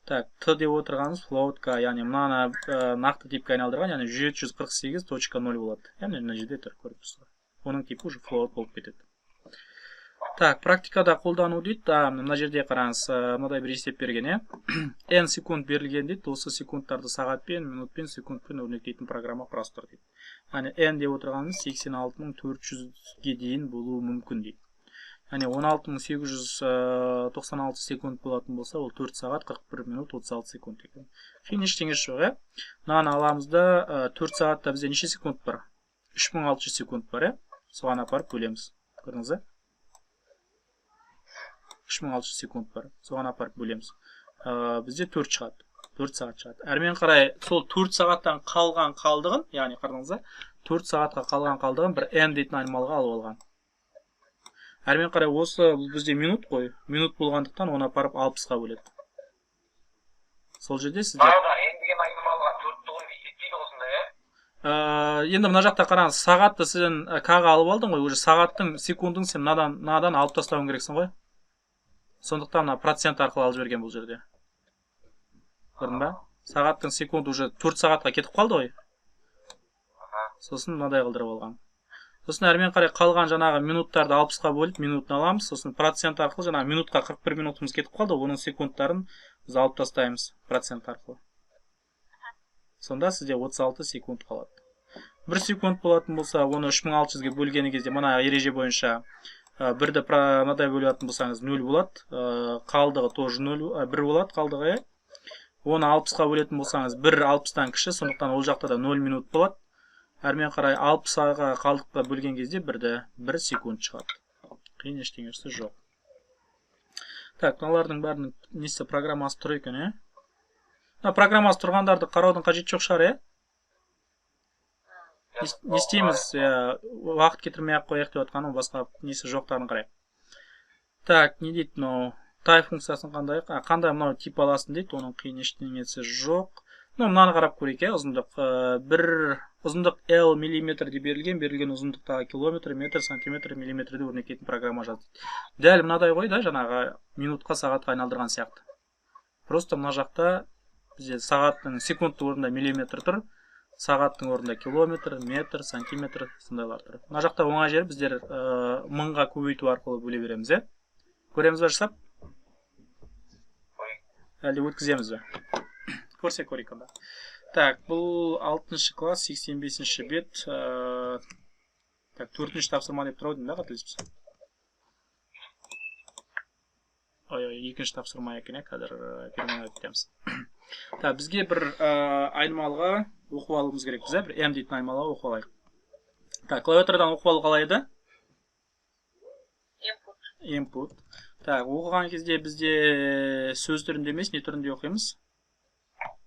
Так, Т деп отырғанымыз float К, яғни мынаны нақты типке айналдырған, яғни 748.0 болады. Яғни мына жерде тұр, көріп тұрсыздар. Оның типі уже float болып кетеді. Так, практикада қолдану дейді. Мына жерде қараңыз, мынадай бір есеп берген, иә. N секунд берілген дейді. Осы секундтарды сағатпен, минутпен, секундпен өрнектейтін программа құрастыр дейді. Яғни N деп отырғанымыз 86400-ге дейін болуы мүмкін дейді. Яғни 16896 секунд болатын болса, ол 4 сағат 41 минут 36 секунд екен. Қиын ештеңесі жоқ, иә. Мынаны аламыз да, 4 сағатта бізде неше секунд бар? 3600 секунд бар, иә. Соған апарып бөлеміз. Көрдіңіз бе? 3600 секунд бар. Соған апарып бөлеміз. Бізде 4 шығады. 4 сағат шығады. Әрмен қарай сол 4 сағаттан қалған қалдығын, яғни қараңыз, 4 сағатқа қалған қалдығын бір n дейтін айнымалыға алып алған. Әрмен қарай осы бізде минут қой. Минут болғандықтан оны апарып 60-қа бөледі. Сол жерде сіздер n деген айнымалыға 4-ті есептейді осында, иә? Енді мына жақта қараңыз, сағатты сен К-ға алып алдың ғой, уже сағаттың секундын сен мынадан алып тастауың керексің ғой. Сондықтан мына процент арқылы алып жіберген бұл жерде. Көрдің ба? Сағаттың секунды уже 4 сағатқа кетіп қалды ғой. Сосын мынадай қылдырып алған. Сосын әрмен қарай қалған жаңағы минуттарды 60-қа бөліп минутын аламыз. Сосын процент арқылы жаңағы минутқа 41 минутымыз кетіп қалды, оның секундтарын біз алып тастаймыз процент арқылы. Сонда сізде 36 секунд қалады. 1 секунд болатын болса, оны 3600-ге бөлген кезде мына ереже бойынша бірді мынадай бөлетін болсаңыз 0 болады. Қалдығы тоже 0, 1 болады қалдығы. Оны 60-қа бөлетін болсаңыз 1 60-тан кіші, сондықтан ол жақта да 0 минут болады. Әрмен қарай 60-ға қалдыққа бөлген кезде 1 секунд шығады. Қиын ештеңесі жоқ. Так, мыналардың бәрінің несі программасы тұр екен, е? Мына программасы тұрғандарды қараудың қажеті жоқ шығар, е? Не істейміз? Уақыт кетірмей ақ қояйық деп жатқаным, басқа несі жоқтарын қарайық. Так, не дейді мынау? Тай функциясын қандай? Қандай мынау тип аласың дейді, оның қиын ештеңесі жоқ. Ну, мынаны қарап көрейік, е, ұзындық. Бір ұзындық L миллиметрде берілген, берілген ұзындықтағы километр, метр, сантиметр, миллиметрде өрнектейтін программа жазды. Дәл мынадай ғой да, жаңағы минутқа, сағатқа айналдырған сияқты. Просто мына жақта бізде сағаттың секундтың орнында миллиметр тұр, сағаттың орнында километр, метр, сантиметр сондайлар тұр. Мына жақта оңай жері біздер мыңға көбейту арқылы бөле береміз, е? Көреміз ба жасап? Әлде өткіземіз бе? Көрсек көрейік онда. Так, бұл 6 класс, 85-ші бет. Так, 4-ші тапсырма деп тұр ау деймін да, қателеспесем. Ой, 2-ші тапсырма екен, қазір переменді өтеміз. Так, бізге бір айнымалыға оқып алуымыз керек біз, бір М дейтін айнымалыға оқып алайық. Так, клавиатурадан оқып алу қалай еді? Input. Input. Так, оқыған кезде бізде сөз түрінде емес, не түрінде оқимыз?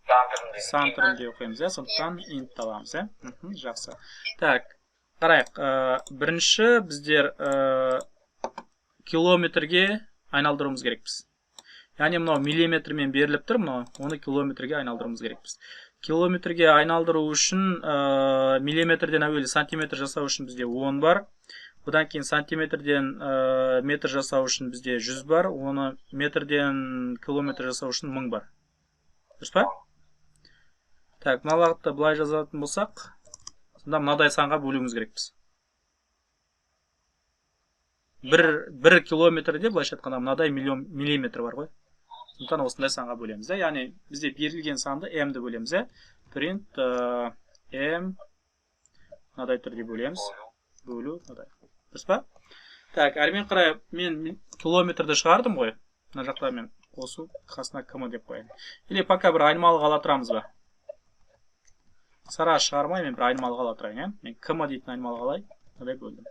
Сан түрінде. Сан түрінде оқимыз, иә, сондықтан int аламыз, иә. Жақсы. Так, қарайық. Бірінші біздер километрге айналдыруымыз керекпіз. Яғни мынау миллиметрмен беріліп тұр, мынау оны километрге айналдыруымыз керекпіз. Километрге айналдыру үшін миллиметрден әуелі сантиметр жасау үшін бізде 10 бар. Бұдан кейін сантиметрден метр жасау үшін бізде 100 бар, оны метрден километр жасау үшін 1000 бар. Дұрыс па? Так, мына бағытта былай жазатын болсақ, сонда мынадай санға бөлуіміз керекпіз. Бір километрде, былайша айтқанда, мынадай миллион миллиметр бар ғой. Сондықтан осындай санға бөлеміз, да? Яғни бізде берілген санды m-ді бөлеміз, ә? Print m мынадай түрде бөлеміз. Бөлу мынадай. Дұрыс па? Так, әрмен қарай мен километрді шығардым ғой. Мына жақта мен қосу қасына км деп қояйын. Или пока бір айнымалыға ала тұрамыз ба? Сара шығармай мен бір айнымалыға ала тұрайын, ә? Мен км дейтін айнымалыға алайын. Мынадай бөлдім.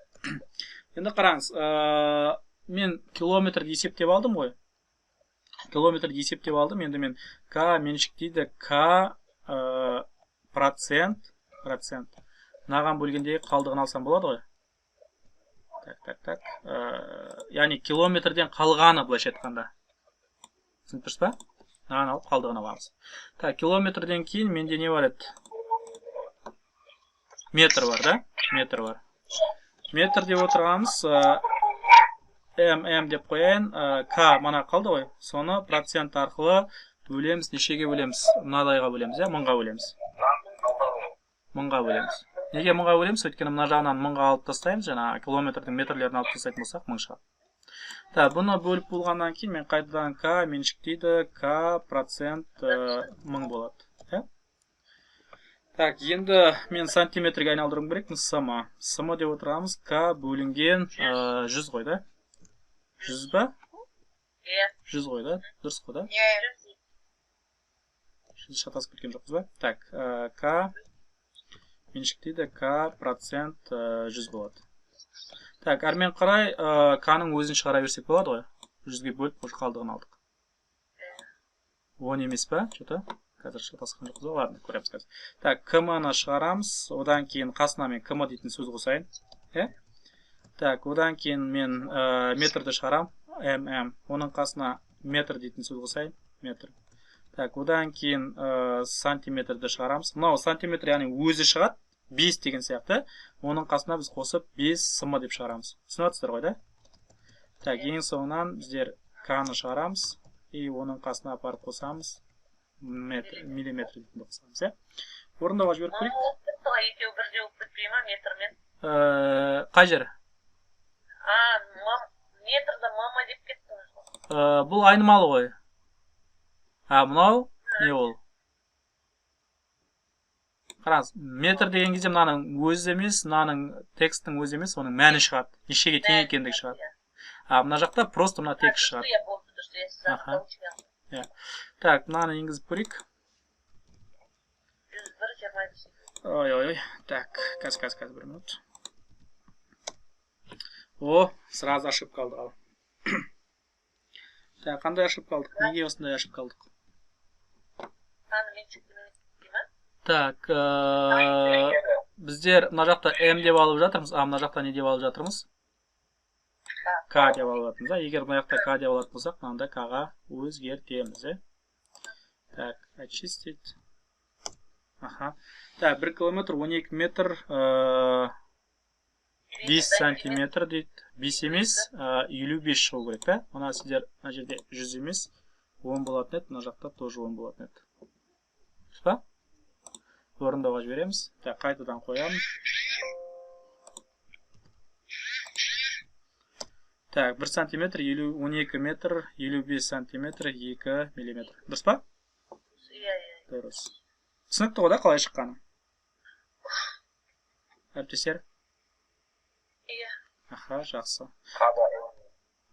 Енді қараңыз, мен километрді есептеп алдым ғой. Километрді есептеп алдым. Енді мен к меншіктейді к процент. Мынаған бөлгенде қалдығын алсам болады ғой. Так, так, так. Яғни километрден қалғаны, былайша айтқанда. Түсініп тұрсыз ба? Мынаған алып қалдығын аламыз. Так, километрден кейін менде не бар еді? Метр бар, да? Метр бар. Метр деп отырғанымыз м деп қояйын, к мана қалды ғой. Соны процент арқылы бөлеміз. Нешеге бөлеміз? Мынадайға бөлеміз, иә? Мыңға бөлеміз. Мыңға бөлеміз. Неге мыңға бөлеміз? Өйткені мына жағынан мыңға алып тастаймыз, жаңа километрдің метрлерін алып тастайтын болсақ, мың шығады. Так, бұны бөліп болғаннан кейін мен қайтадан к меншіктейді к процент мың болады. Иә? Так, енді мен сантиметрге айналдыруым керек. См. См деп отырамыз. К бөлінген 100 ғой, да? 100 ба? Иә. 100 ғой, да? Дұрыс қой, да? Иә. 100 шатасып кеткен жоқпыз ба? Так, К меншіктейді К процент 100 болады. Так, әрмен қарай К-ның өзін шығара берсек болады ғой. 100-ге бөліп, уже қалдығын алдық. 10 емес па? Что-то? Қазір шатасқан жоқпыз ба? Ладно, көреміз қазір. Так, КМ-ны шығарамыз. Одан кейін қасына мен КМ дейтін сөз қосайын. Е? Так, одан кейін мен метрді шығарам. ММ. Оның қасына метр дейтін сөз қосайын. Метр. Так, одан кейін сантиметрді шығарамыз. Мынау сантиметр, яғни өзі шығады. 5 деген сияқты. Оның қасына біз қосып 5 см деп шығарамыз. Түсініп жатсыздар ғой, да? Так, ең соңынан біздер К-ны шығарамыз. И оның қасына апарып қосамыз. Метр, миллиметр дейтін қосамыз, иә? Орындауға жіберіп көрейік. Екеуі бірдей болып кетпей ма, метрмен? Қай жер? Метрді мама деп кеттіңіз ғой. Бұл айнымалы ғой. А мынау не ол? Қараңыз, метр деген кезде мынаның өзі емес, мынаның текстің өзі емес, оның мәні шығады. Нешеге тең екендігі шығады. А мына жақта просто мына текст шығады. Аха. Так, мынаны енгізіп көрейік. 101,25. Ой-ой-ой. Так, қазір, бір минут. О, сразу ошибка алдық ал. Так, қандай ошибка алдық? Неге осындай ошибка алдық? Так, біздер мына жақта М деп алып жатырмыз, а мына жақта не деп алып жатырмыз? К деп алып жатырмыз. Егер мына жақта К деп алатын болсақ, мынанда К-ға өзгертеміз. Так, очистить. Аха. Так, 1 километр 12 метр 5 сантиметр дейді. 5 емес, 55 шығу керек, да? Мына сіздер мына жерде 100 емес, 10 болатын еді, мына жақта тоже 10 болатын еді. Дұрыс па? Орындауға жібереміз. Так, қайтадан қоямын. Так, 1 сантиметр, 12 метр, 55 сантиметр, 2 миллиметр. Дұрыс па? Дұрыс. Түсінікті ғой да қалай шыққаны? Әріптестер? Иә. Аха, жақсы.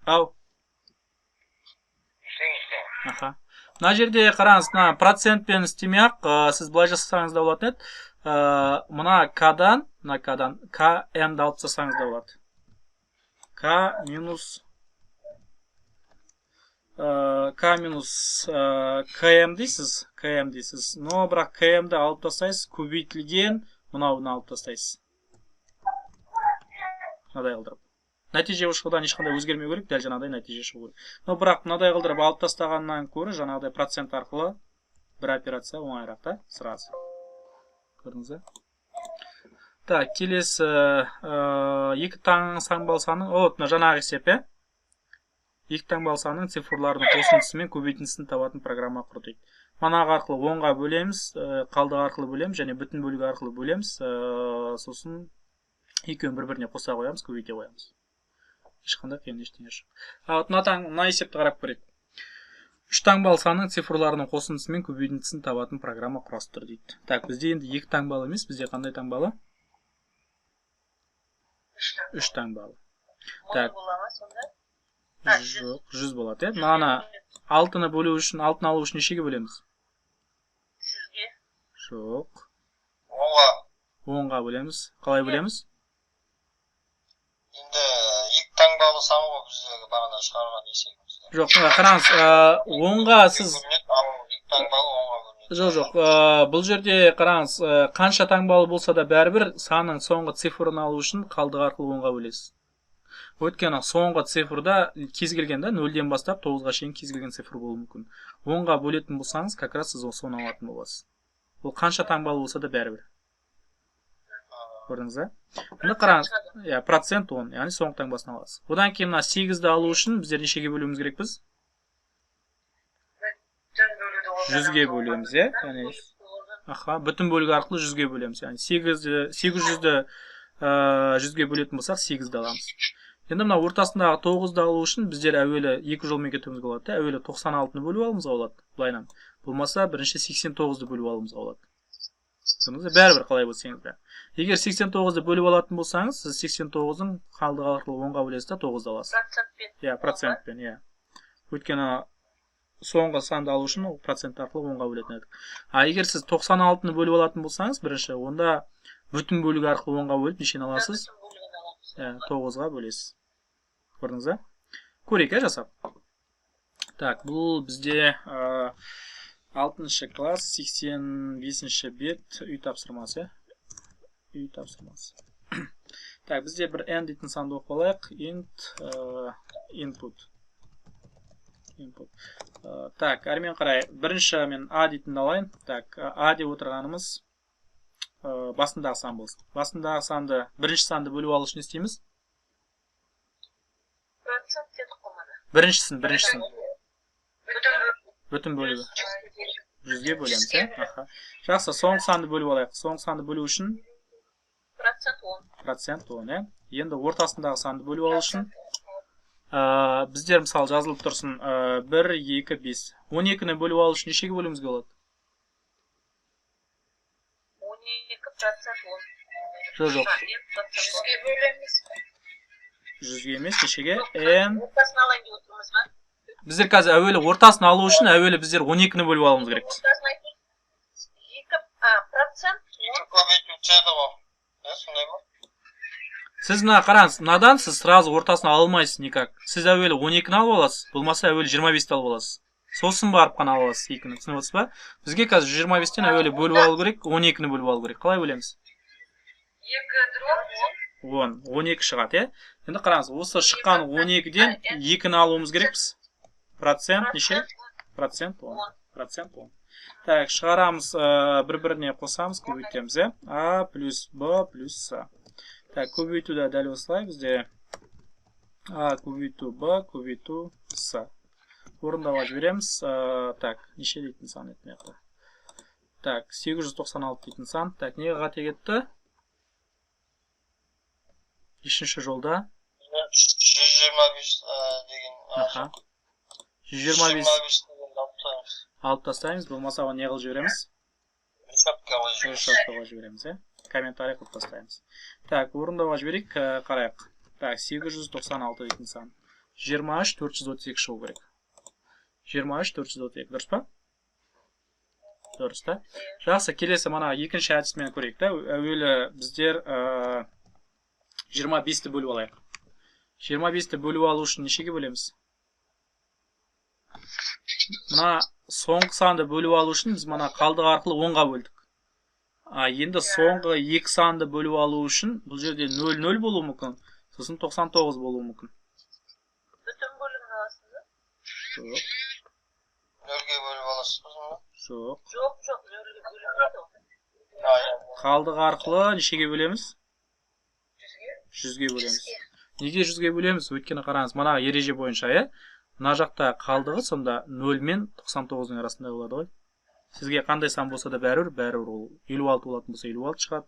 Ау. Аха. Мына жерде қараңыз, мына процентпен істемей-ақ, сіз былай жасасаңыз да болатын еді. Мына К-дан, КМ-ді алып тастасаңыз да болады. К минус КМ дейсіз, КМ дейсіз. Но бірақ КМ-ді алып тастайсыз, көбейтілген мынауын алып тастайсыз. Мынадай қылдырып. Нәтиже шығудан ешқандай өзгермеу керек, дәл жаңағыдай нәтиже шығу керек. Но бірақ мынадай қылдырып алып тастағаннан көрі жаңағыдай процент арқылы бір операция оңайырақ та, сразу. Көрдіңіз бе? Так, келесі екі таңбалы санның, мына жаңағы есеп, иә? Екі таңбалы санның цифрларының қосындысы мен көбейтіндісін табатын программа құр дейді. Манағы арқылы 10-ға бөлеміз, қалдық арқылы бөлеміз және бүтін бөлігі арқылы бөлеміз, сосын екеуін бір-біріне қоса қоямыз, көбейте қоямыз. Ешқандай қиын ештеңе жоқ. А вот мына есепті қарап көрейік. Үш таңбалы санның цифрларының қосындысы мен көбейтіндісін табатын программа құрастыр дейді. Так, бізде енді екі таңбалы емес, бізде қандай таңбалы? Үш таңбалы. Так. Жоқ, 100 болады, иә? Мынаны 6-ны бөлу үшін, 6-ны алу үшін нешеге бөлеміз? 100-ге. Жоқ. 10-ға. 10-ға бөлеміз. Қалай бөлеміз? Енді екі таңбалы сан ғой біздегі бағана шығарған есебімізде. Жоқ, қараңыз, 10-ға сіз екі таңбалы 10-ға бөлінеді. Жоқ, бұл жерде қараңыз, қанша таңбалы болса да бәрібір санның соңғы цифрын алу үшін қалдық арқылы 10-ға бөлесіз. Өйткені соңғы цифрда кез келген да 0-ден бастап 9-ға шейін кез келген цифр болуы мүмкін. 10-ға бөлетін болсаңыз, как раз сіз соны алатын боласыз. Бұл қанша таңбалы болса да бәрібір. Көрдіңіз ба? Мына қараңыз, иә, процент 10, яғни соңғы таңбасын аласыз. Одан кейін мына 8-ді алу үшін біздер нешеге бөлуіміз керекпіз? 100-ге бөлеміз, иә? Яғни аха, бүтін бөлігі арқылы 100-ге бөлеміз. Яғни 800-ді 100-ге бөлетін болсақ, 8-ді аламыз. Енді мына ортасындағы 9-ды алу үшін біздер әуелі екі жолмен кетуімізге болады. Әуелі 96-ны бөліп алуымызға болады, былайынан. Болмаса бірінші 89-ды бөліп алуымызға болады. Көрдіңіз бе? Бәрібір қалай бөлсеңіз де. Егер 89-ды бөліп алатын болсаңыз, сіз 89-ның қалдығы арқылы 10-ға бөлесіз де 9-ды аласыз. Процентпен. Иә, процентпен, иә. Өйткені соңғы санды алу үшін процент арқылы 10-ға бөлетін едік. А егер сіз 96-ны бөліп алатын болсаңыз, бірінші онда бүтін бөлігі арқылы 10-ға бөліп нешені аласыз? Иә, 9-ға бөлесіз. Көрдіңіз бе? Көрейік, жасап. Так, бұл бізде 6-шы класс, 85-ші бет, үй тапсырмасы. Үй тапсырмасы. Так, бізде бір n дейтін санды оқып алайық. Int input. Input. Так, әрмен қарай бірінші мен a дейтінді алайын. Так, a деп отырғанымыз басындағы сан болсын. Басындағы санды, бірінші санды бөліп алу үшін не істейміз? Процент дедік қой мана. Біріншісін. Бүтін бөлігі. 100-ге бөлеміз, иә? Аха. Жақсы, соңғы санды бөліп алайық. Соңғы санды бөлу үшін процент 10. Процент 10, иә. Енді ортасындағы санды бөліп алу үшін біздер мысалы жазылып тұрсын 1, 2, 5. 12-ні бөліп алу үшін нешеге бөлуімізге болады? 12% 10. Жоқ, жоқ. Жүзге бөлеміз. Жүзге емес, нешеге? N. Ортасын алайын деп отырмыз ба? Біздер қазір әуелі ортасын алу үшін әуелі біздер 12-ні бөліп алуымыз керекпіз. Ортасын айтып 2% 2 көбейту түседі ғой. Иә, сондай ма? Сіз мына қараңыз, мынадан сіз сразу ортасын ала алмайсыз никак. Сіз әуелі 12-ні алып аласыз, болмаса әуелі 25-ті алып аласыз. Сосын барып қана ала аласыз 2-ні. Түсініп отырсыз ба? Бізге қазір 125-тен әуелі бөліп алу керек, 12-ні бөліп алу керек. Қалай бөлеміз? 2 дробь 10. 12 шығады, иә? Енді қараңыз, осы шыққан 12-ден 2-ні алуымыз керекпіз. Процент неше? Процент 10. Процент 10. Так, шығарамыз, бір-біріне қосамыз, көбейтеміз, иә? А плюс Б плюс С. Так, көбейту да дәл осылай бізде А көбейту Б көбейту С. Орындауға жібереміз. Так, неше дейтін сан еді мына жақта? Так, 896 дейтін сан. Так, неге қате кетті? Үшінші жолда. 125 деген. Аха. 125 125 дегенді алып тастаймыз. Алып тастаймыз, болмаса оны не қылып жібереміз? Решетка қойып жібереміз. Решетка қойып жібереміз, иә. Комментарий қылып тастаймыз. Так, орындауға жіберейік, қарайық. Так, 896 дейтін сан. 23 432 шығу керек. 23 432, дұрыс па? Дұрыс та. Жақсы, келесі мана екінші әдісімен көрейік та. Әуелі біздер 25-ті бөліп алайық. 25-ті бөліп алу үшін нешеге бөлеміз? Мына соңғы санды бөліп алу үшін біз мына қалдық арқылы 10-ға бөлдік. Енді соңғы екі санды бөліп алу үшін бұл жерде 0-0 болуы мүмкін, сосын 99 болуы мүмкін. Бүтін бөлімін аласыз ба? Жоқ. 0-ге бөліп аласыз ба? Жоқ. Жоқ, жоқ, 0-ге бөлінбейді ол. Қалдық арқылы нешеге бөлеміз? 100-ге бөлеміз. Неге 100-ге бөлеміз? Өйткені қараңыз, мына ереже бойынша, иә? Мына жақта қалдығы сонда 0 мен 99-ның арасында болады ғой. Сізге қандай сан болса да бәрібір, бәрібір ол 56 болатын болса 56 шығады,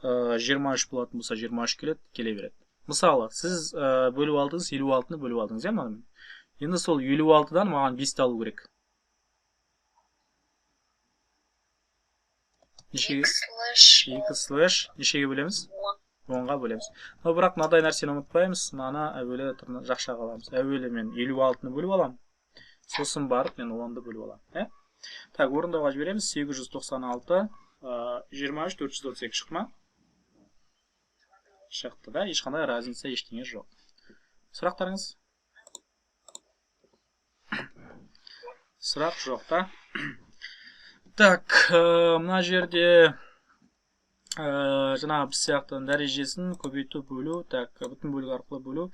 23 болатын болса 23 келеді, келе береді. Мысалы, сіз бөліп алдыңыз, 56-ны бөліп алдыңыз, иә, мынамен. Енді сол 56-дан маған 5-ті алу керек. Нешеге? 2 слэш нешеге бөлеміз? 10-ға бөлеміз. Но бірақ мынадай нәрсені ұмытпаймыз, мынаны әуелі жақшаға аламыз. Әуелі мен 56-ны бөліп аламын, сосын барып мен 10-ды бөліп аламын, иә? Так, орындауға жібереміз. 896, 23, 432 шықты ма? Шықты да, ешқандай разница, ештеңе жоқ. Сұрақтарыңыз? Сұрақ жоқ та. Так, мына жерде жаңағы біз сияқты дәрежесін көбейту, бөлу, так, бүтін бөлік арқылы бөлу,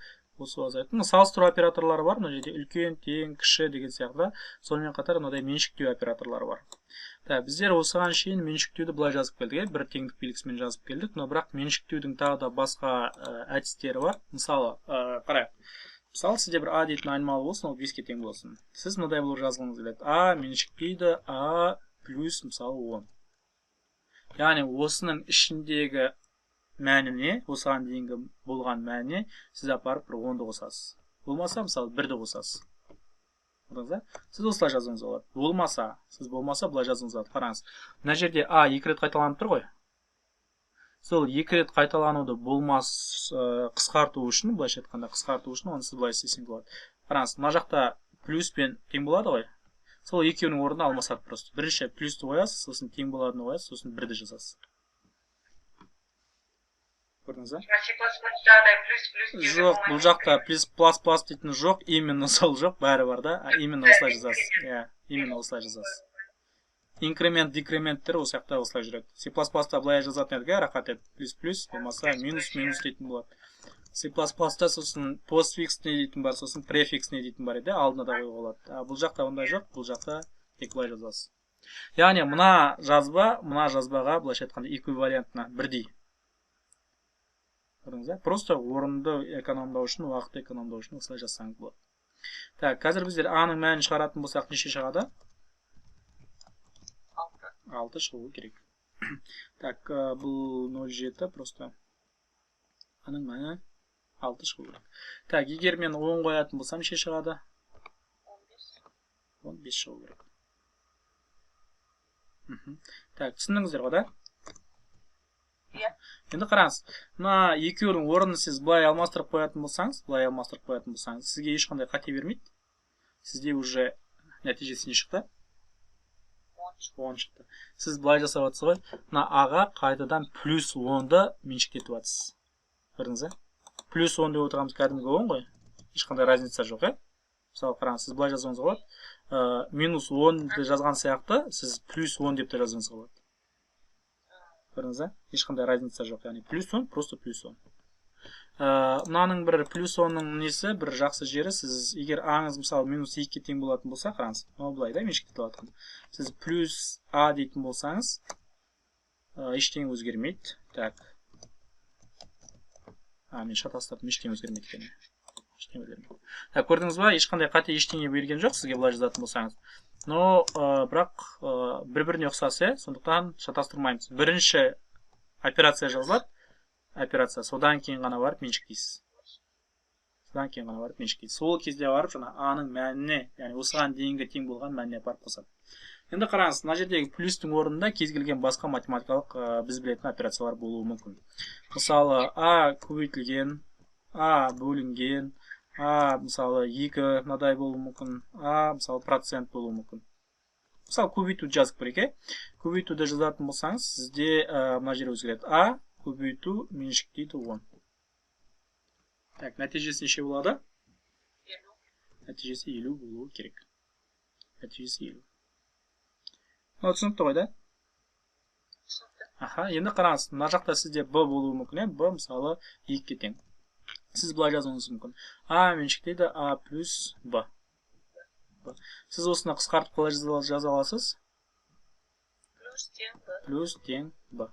осы азайту. Салыстыру операторлары бар, мына жерде үлкен, тең, кіші деген сияқты. Сонымен қатар мынадай меншіктеу операторлары бар. Так, біздер осыған шейін меншіктеуді былай жазып келдік, иә, бір теңдік белгісімен жазып келдік, но бірақ меншіктеудің тағы да басқа әдістері бар. Мысалы, қарайық. Мысалы, сізде бір А дейтін айнымалы болсын, ол 5-ке тең болсын. Сіз мынадай болып жазғыңыз келеді. А меншіктейді А плюс, мысалы, 10. Яғни осының ішіндегі мәніне, осыған дейінгі болған мәніне сіз апарып бір 10-ды қосасыз. Болмаса, мысалы, 1-ді қосасыз. Көрдіңіз ба? Сіз осылай жазуыңыз болады. Болмаса, сіз болмаса былай жазуыңыз болады. Қараңыз. Мына жерде А екі рет қайталанып тұр ғой. Сол екі рет қайталануды болмас қысқарту үшін, былайша айтқанда қысқарту үшін оны сіз былай істесеңіз болады. Қараңыз, мына жақта плюс пен тең болады ғой. Сол екеуінің орнына алмасады просто. Бірінші плюсті қоясыз, сосын тең боладыны қоясыз, сосын бірді жазасыз. Көрдіңіз ба? Жоқ, бұл жақта плюс плюс плюс дейтін жоқ, именно сол жоқ, бәрі бар да, именно осылай жазасыз. Иә, именно осылай жазасыз. Инкремент, декременттер осы жақта осылай жүреді. C++-та былай жазатын едік, рахат ет, плюс плюс, болмаса минус минус дейтін болады. C++-та сосын постфикс не дейтін бар, сосын префикс не дейтін бар еді, алдына да қоюға болады. А бұл жақта ондай жоқ, бұл жақта тек былай жазасыз. Яғни мына жазба, мына жазбаға былайша айтқанда эквивалентна бірдей. Көрдіңіз ба? Просто орынды экономдау үшін, уақытты экономдау үшін осылай жазсаңыз болады. Так, қазір біздер А-ның мәнін шығаратын болсақ, неше шығады? 6 шығуы керек. Так, бұл 0,7 просто. Аның мәні 6 шығу керек. Так, егер мен 10 қоятын болсам, неше шығады? 15 шығу керек. Так, түсіндіңіздер ғой, да? Иә. Енді қараңыз, мына екеуінің орнын сіз былай алмастырып қоятын болсаңыз, сізге ешқандай қате бермейді. Сізде уже нәтижесі не шықты? 10 шықты. Сіз былай жасап жатсыз ғой, мына аға қайтадан плюс 10-ды меншіктетіп жатсыз. Көрдіңіз, ә? Плюс 10 деп отырғанымыз кәдімгі 10 ғой. Ешқандай разница жоқ, ә? Мысалы, қараңыз, сіз былай жазуыңызға болады. Минус 10-ды жазған сияқты, сіз плюс 10 деп те жазуыңызға болады. Көрдіңіз, ә? Ешқандай разница жоқ. Яғни плюс 10, просто плюс 10. Мынаның бір плюс 10-ның несі, бір жақсы жері, сіз егер аңыз мысалы минус 2-ге тең болатын болса, қараңыз, мынау былай да меншіктетіп жатқан. Сіз плюс а дейтін болсаңыз, ештеңе өзгермейді. Так. Мен шатастырдым, ештеңе өзгермейді екен. Ештеңе өзгермейді. Так, көрдіңіз ба, ешқандай қате ештеңе берген жоқ сізге былай жазатын болсаңыз. Но бірақ бір-біріне ұқсас, сондықтан шатастырмаймыз. Бірінші операция жазылады. Операция, содан кейін ғана барып меншіктейсіз. Сол кезде барып жаңа а-ның мәніне, яғни осыған дейінгі тең болған мәніне апарып қосады. Енді қараңыз, мына жердегі плюстің орнында кез келген басқа математикалық біз білетін операциялар болуы мүмкін. Мысалы, а көбейтілген, а бөлінген, а мысалы 2 мынадай болуы мүмкін, а мысалы процент болуы мүмкін. Мысалы, көбейтуді жазып көрейік, е? Көбейтуді жазатын болсаңыз, сізде мына жер өзгереді. А көбейту меншіктейді 10. Так, нәтижесі неше болады? 50. Нәтижесі 50 болуы керек. Нәтижесі 50. Мынау түсінікті ғой, да? Түсінікті. Аха, енді қараңыз, мына жақта сізде Б болуы мүмкін, е? Б мысалы 2-ге тең. Сіз былай жазуыңыз мүмкін. А меншіктейді А плюс Б. Б. Сіз осыны қысқартып қалай жаза аласыз? Плюс тең Б. Плюс тең Б.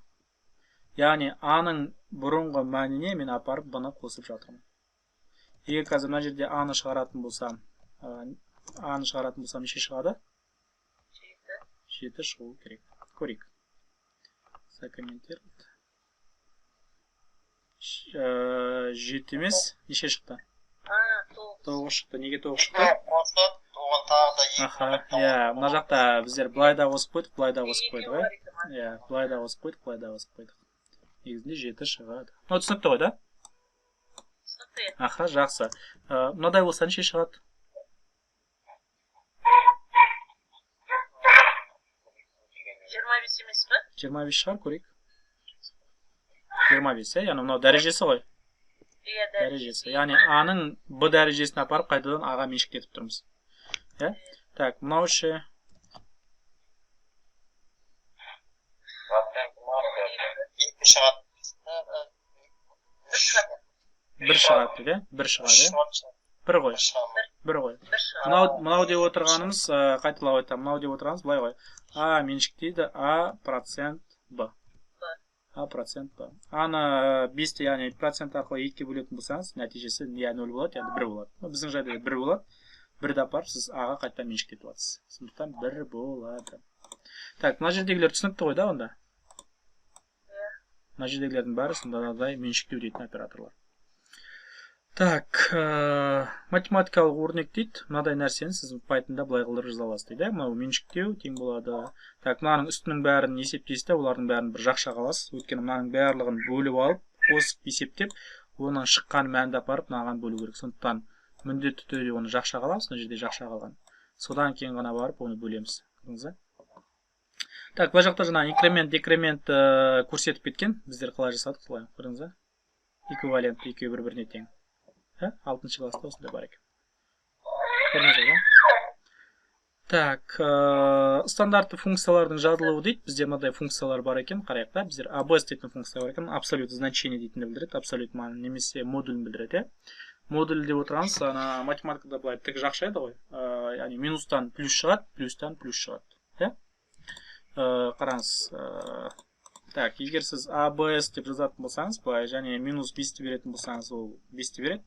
Яғни А-ның бұрынғы мәніне мен апарып Б-ны қосып жатырмын. Егер қазір мына жерде А-ны шығаратын болсам, неше шығады? 7. 7 шығу керек. Көрейік. Закомментировать. 7 емес, неше шықты? 9. 9 шықты. Неге 9 шықты? Қосып, оған тағы да 2. Аха, иә, мына жақта біздер былай да қосып қойдық, былай да қосып қойдық, иә? Иә, былай да қосып қойдық, былай да қосып қойдық. Негізінде 7 шығады. Мынау түсінікті ғой, да? Түсінікті. Аха, жақсы. Мынадай болса неше шығады? 25 емес пе? 25 шығар, көрейік. 25, иә, яғни мынау дәрежесі ғой. Иә, дәрежесі. Яғни А-ның Б дәрежесін апарып қайтадан А-ға меншіктетіп тұрмыз. Иә? Так, мынау ше? 2 шығады. 1 шығады, иә? 1 шығады, иә? 1 ғой. 1 ғой. Мынау деп отырғанымыз, қайталап айтамын, мынау деп отырғанымыз былай ғой. А меншіктейді А процент Б. А процент Б. Аны 5-ті, яғни процент арқылы 2-ге бөлетін болсаңыз, нәтижесі я 0 болады, яғни 1 болады. Біздің жағдайда 1 болады. 1-ді апарып сіз А-ға қайтадан меншіктетіп аласыз. Сондықтан 1 болады. Так, мына жердегілер түсінікті ғой, да, онда? Мына жердегілердің бәрі сондағыдай меншіктеу дейтін операторлар. Так, математикалық өрнек дейді. Мынадай нәрсені сіз Pythonда былай қылдырып жаза аласыз дейді. Мынау меншіктеу тең болады. Так, мынаның үстінің бәрін есептейсіз де, олардың бәрін бір жақшаға аласыз. Өйткені мынаның барлығын бөліп алып, қосып есептеп, оның шыққан мәнді апарып мынаған бөлу керек. Сондықтан міндетті түрде оны жақшаға аламыз, мына жерде жақшаға алған. Содан кейін ғана барып оны бөлеміз. Көрдіңіз бе? Так, бұл жақта жаңа инкремент, декремент көрсетіп кеткен. Біздер қалай жасадық, солай. Көрдіңіз бе? Эквивалент екеуі бір-біріне тең. 6 класста осындай бар екен. Көрдіңіз бе? Так, стандартты функциялардың жазылуы дейді. Бізде мынадай функциялар бар екен. Қарайық та, біздер abs дейтін функция бар екен. Абсолют значение дейтінді білдіреді, абсолют мәнін немесе модулін білдіреді. Модуль деп отырғанымыз, ана математикада былай тік жақша еді ғой. Яғни минустан плюс шығады, плюстан плюс шығады. Иә? Қараңыз, так, егер сіз abs деп жазатын болсаңыз, былай және минус 5-ті беретін болсаңыз, ол 5-ті береді.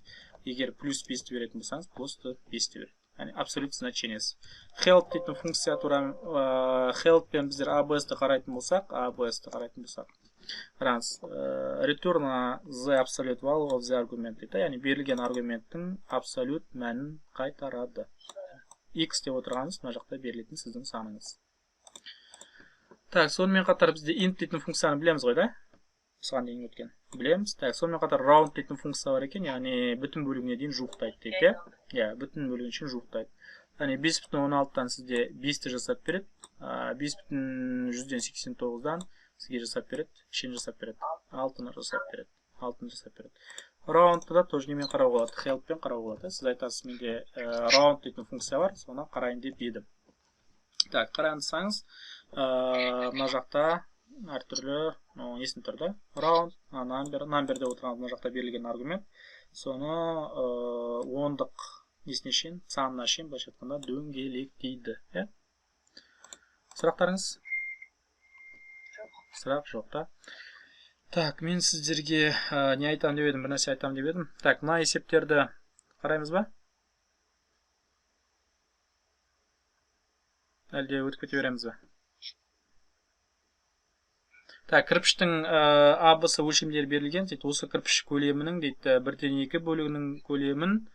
Егер плюс 5-ті беретін болсаңыз, плюсті 5-ті береді. Яғни абсолют значениесі. Help дейтін функция тура, help пен біздер abs-ті қарайтын болсақ, abs-ті қарайтын болсақ, Қараңыз, return the absolute value of the argument дейді, яғни берілген аргументтің абсолют мәнін қайтарады. X деп отырғаныңыз мына жақта берілетін сіздің саныңыз. Так, сонымен қатар бізде int дейтін функцияны білеміз ғой да? Осыған дейін өткен. Білеміз. Так, сонымен қатар round дейтін функция бар екен, яғни бүтін бөлігіне дейін жуықтайды дейді, иә? Иә, бүтін бөлігіне шейін жуықтайды. Яғни 5,16-дан сізде 5-ті жасап береді, 5,89-дан сізге жасап береді, шейін жасап береді, 6-ны жасап береді, 6-ны жасап береді. Раундты да тоже немен қарауға болады, help-пен қарауға болады. Сіз айтасыз, менде round дейтін функция бар, соны қарайын деп едім. Так, қараңызсаңыз, мына жақта әртүрлі несін тұр да? Round, number, number деп отырған мына жақта берілген аргумент. Соны ондық несіне шейін, санына шейін, былайша айтқанда, дөңгелектейді. Иә? Сұрақтарыңыз? Сұрақ жоқ та. Так, мен сіздерге не айтам деп едім, бір нәрсе айтам деп едім. Так, мына есептерді қараймыз ба? Әлде өтіп кете береміз ба? Так, кірпіштің А, Б, С өлшемдері берілген, дейді. Осы кірпіш көлемінің, дейді, 1-2 бөлігінің көлемін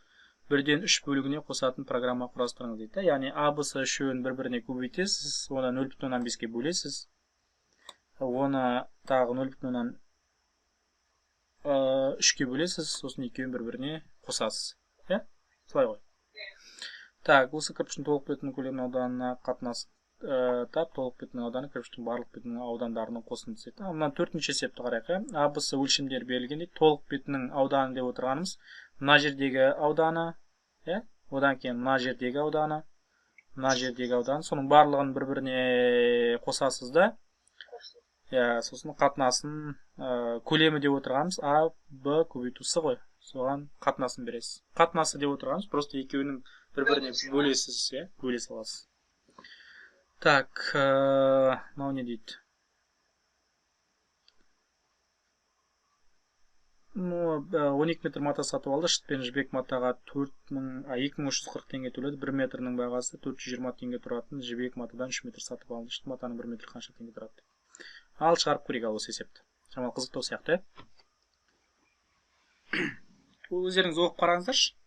1-3 бөлігіне қосатын программа құрастырыңыз, дейді. Яғни А, Б, С үшеуін бір-біріне көбейтесіз, оны 0,5-ке бөлесіз. Оны тағы 0,3-ке бөлесіз, сосын екеуін бір-біріне қосасыз. Иә? Солай ғой. Так, осы кірпіштің толық бетінің көлемінің ауданына қатынас тап, толық бетінің ауданы кірпіштің барлық бетінің аудандарының қосындысы дейді. Мына төртінші есепті қарайық, иә? А, Б, С өлшемдері берілген дейді. Толық бетінің ауданы деп отырғанымыз мына жердегі ауданы, иә? Одан кейін мына жердегі ауданы, мына жердегі ауданы, соның барлығын бір-біріне қосасыз да. Иә, сосын қатынасын көлемі деп отырғанымыз А, Б көбейту С ғой. Соған қатынасын бересіз. Қатынасы деп отырғанымыз просто екеуінің бір-біріне бөлесіз, иә, бөле саласыз. Так, мынау не дейді? Ну, 12 метр мата сатып алды, шыт пен жібек матаға 2340 теңге төледі. 1 метрінің бағасы 420 теңге тұратын жібек матадан 3 метр сатып алды. Шыт матаның 1 метрі қанша теңге тұрады? Ал шығарып көрейік ал осы есепті. Шамалы қызықтау сияқты, иә? Өздеріңіз оқып қараңыздаршы.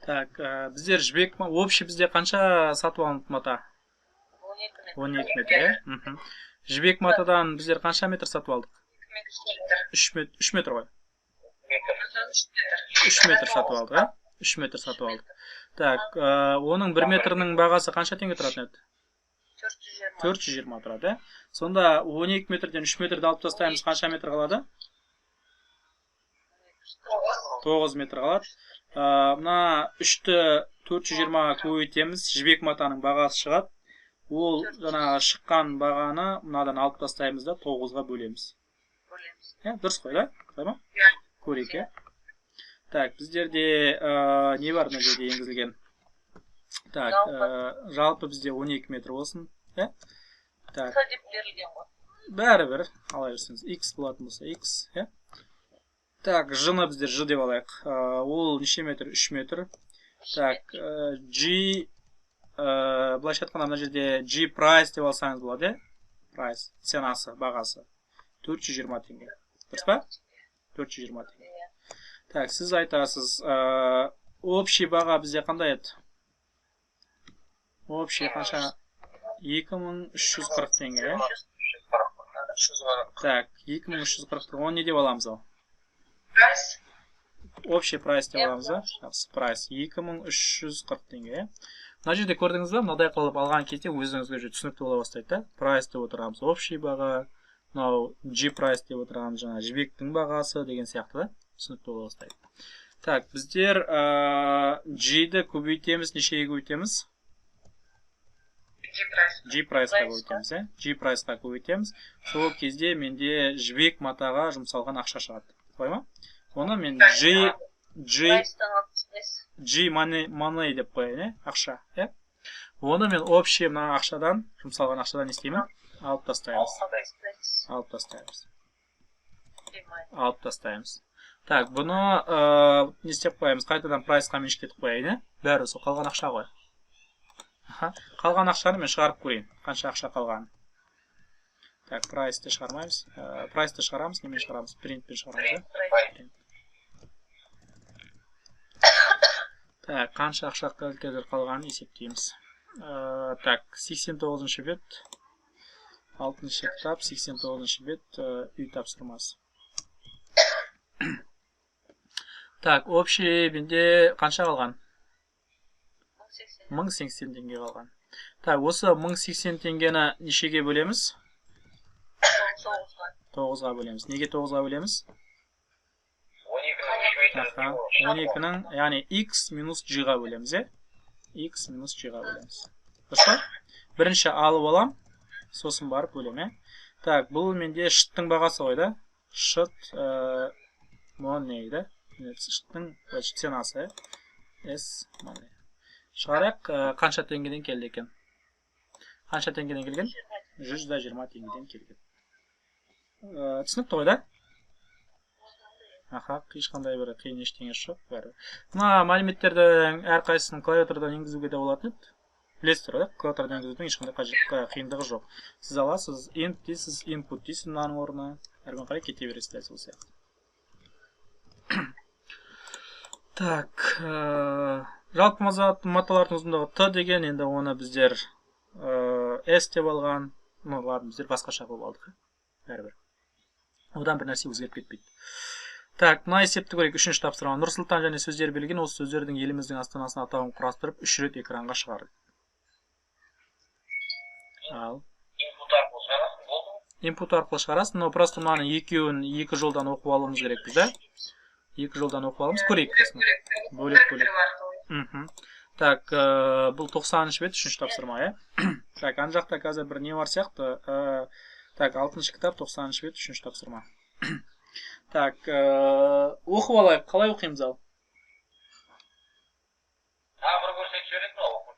Так, біздер жібек, общий бізде қанша сатып алынды мата? 12 метр, иә? Жібек матадан біздер қанша метр сатып алдық? 3 метр ғой. 3 метр сатып алдық, иә? 3 метр сатып алдық. Так, оның 1 метрінің бағасы қанша теңге тұратын еді? 420 тұрады, иә? Сонда 12 метрден 3 метрді алып тастаймыз, қанша метр қалады? 9 метр қалады. Мына 3-ті 420-ға көбейтеміз, жібек матаның бағасы шығады. Ол жаңағы шыққан бағаны мынадан алып тастаймыз да 9-ға бөлеміз. Иә, дұрыс қой, да? Солай ма? Көрейік, иә. Так, біздерде не бар мына жерде енгізілген? Так, жалпы бізде 12 метр болсын, иә? Так. Бәрібір, ала берсеңіз, X болатын болса X, иә? Так, Ж-ны біздер Ж деп алайық. Ол неше метр? 3 метр. Так, G, былайша айтқанда мына жерде G price деп алсаңыз болады, иә? Price, ценасы, бағасы. 420 теңге. Дұрыс па? 420 теңге. Так, сіз айтасыз, общий баға бізде қандай еді? Общий қанша? 2340 теңге, иә? Так, 2340 теңге. Оны не деп аламыз ал? Прайс. Общий прайс деп аламыз, а? Жақсы, прайс 2340 теңге. Мына жерде көрдіңіз бе, мынадай қылып алған кезде өзіңізге уже түсінікті бола бастайды, да? Прайс деп отырамыз, общий баға, мынау G прайс деп отырамыз, жаңа жібектің бағасы деген сияқты, да? Түсінікті бола бастайды. Так, біздер G-ді көбейтеміз, нешеге көбейтеміз? G прайсқа көбейтеміз, ә? G прайсқа көбейтеміз. Сол кезде менде жібек матаға жұмсалған ақша шығады. Солай ма? Оны мен G money деп қояйын, ә? Ақша, ә? Оны мен общий мына ақшадан, жұмсалған ақшадан не істеймін? Алып тастаймыз. Алып тастаймыз. Алып тастаймыз. Так, бұны не істеп қоямыз? Қайтадан прайсқа меншіктетіп қояйын, ә? Бәрі сол қалған ақша ғой. Аха, қалған ақшаны мен шығарып көрейін. Қанша ақша қалғанын. Так, прайсты шығармаймыз. Прайсты шығарамыз, немен шығарамыз? Принтпен шығарамыз, ә? Так, қанша ақша қазір қалғанын есептейміз. Так, 89-шы бет, 6-шы кітап, 89-шы бет, үй тапсырмасы. Так, общий менде қанша қалған? 1080 теңге қалған. Так, осы 1080 теңгені нешеге бөлеміз? 9-ға бөлеміз. Неге 9-ға бөлеміз? 12-нің, яғни x минус g-ға бөлеміз, е? X минус g-ға бөлеміз. Дұрыс па? Бірінші алып алам, сосын барып бөлем, е? Так, бұл менде шыттың бағасы ғой, да? Шыт money, да? Шыттың ценасы, S money. Шығарайық, қанша теңгеден келді екен? Қанша теңгеден келген? 120 теңгеден келген. Түсінікті ғой, да? Аха, ешқандай бір қиын ештеңе жоқ, бәрі. Мына мәліметтердің әрқайсысын клавиатурадан енгізуге де болатын еді. Білесіздер ғой, клавиатурадан енгізудің ешқандай қиындығы жоқ. Сіз аласыз, int дейсіз, input дейсіз мынаның орнына, әрмен қарай кете бересіз дәл сол сияқты. Так, жалпы маталардың ұзындығы Т деген, енді оны біздер S деп алған. Ну, ладно, біздер басқаша қылып алдық, бәрібір. Одан бір нәрсе өзгеріп кетпейді. Так, мына есепті көрейік, үшінші тапсырма. Нұр-Сұлтан және сөздер берілген, осы сөздердің еліміздің астанасын атауын құрастырып, 3 рет экранға шығарды. Ал. Input арқылы шығарасың, болды ма? Input арқылы шығарасың, но просто мынаның екеуін екі жолдан оқып алуымыз керекпіз, да? Екі жолдан оқып аламыз, көрейік. Бөлек-бөлек. Так, бұл 90-шы бет, үшінші тапсырма, иә? Так, ана жақта қазір бір не бар сияқты. Так, 6-шы кітап, 90-шы бет, үшінші тапсырма. Так, оқып алайық. Қалай оқимыз ал? Тағы бір көрсетіп жібересің ба оқып?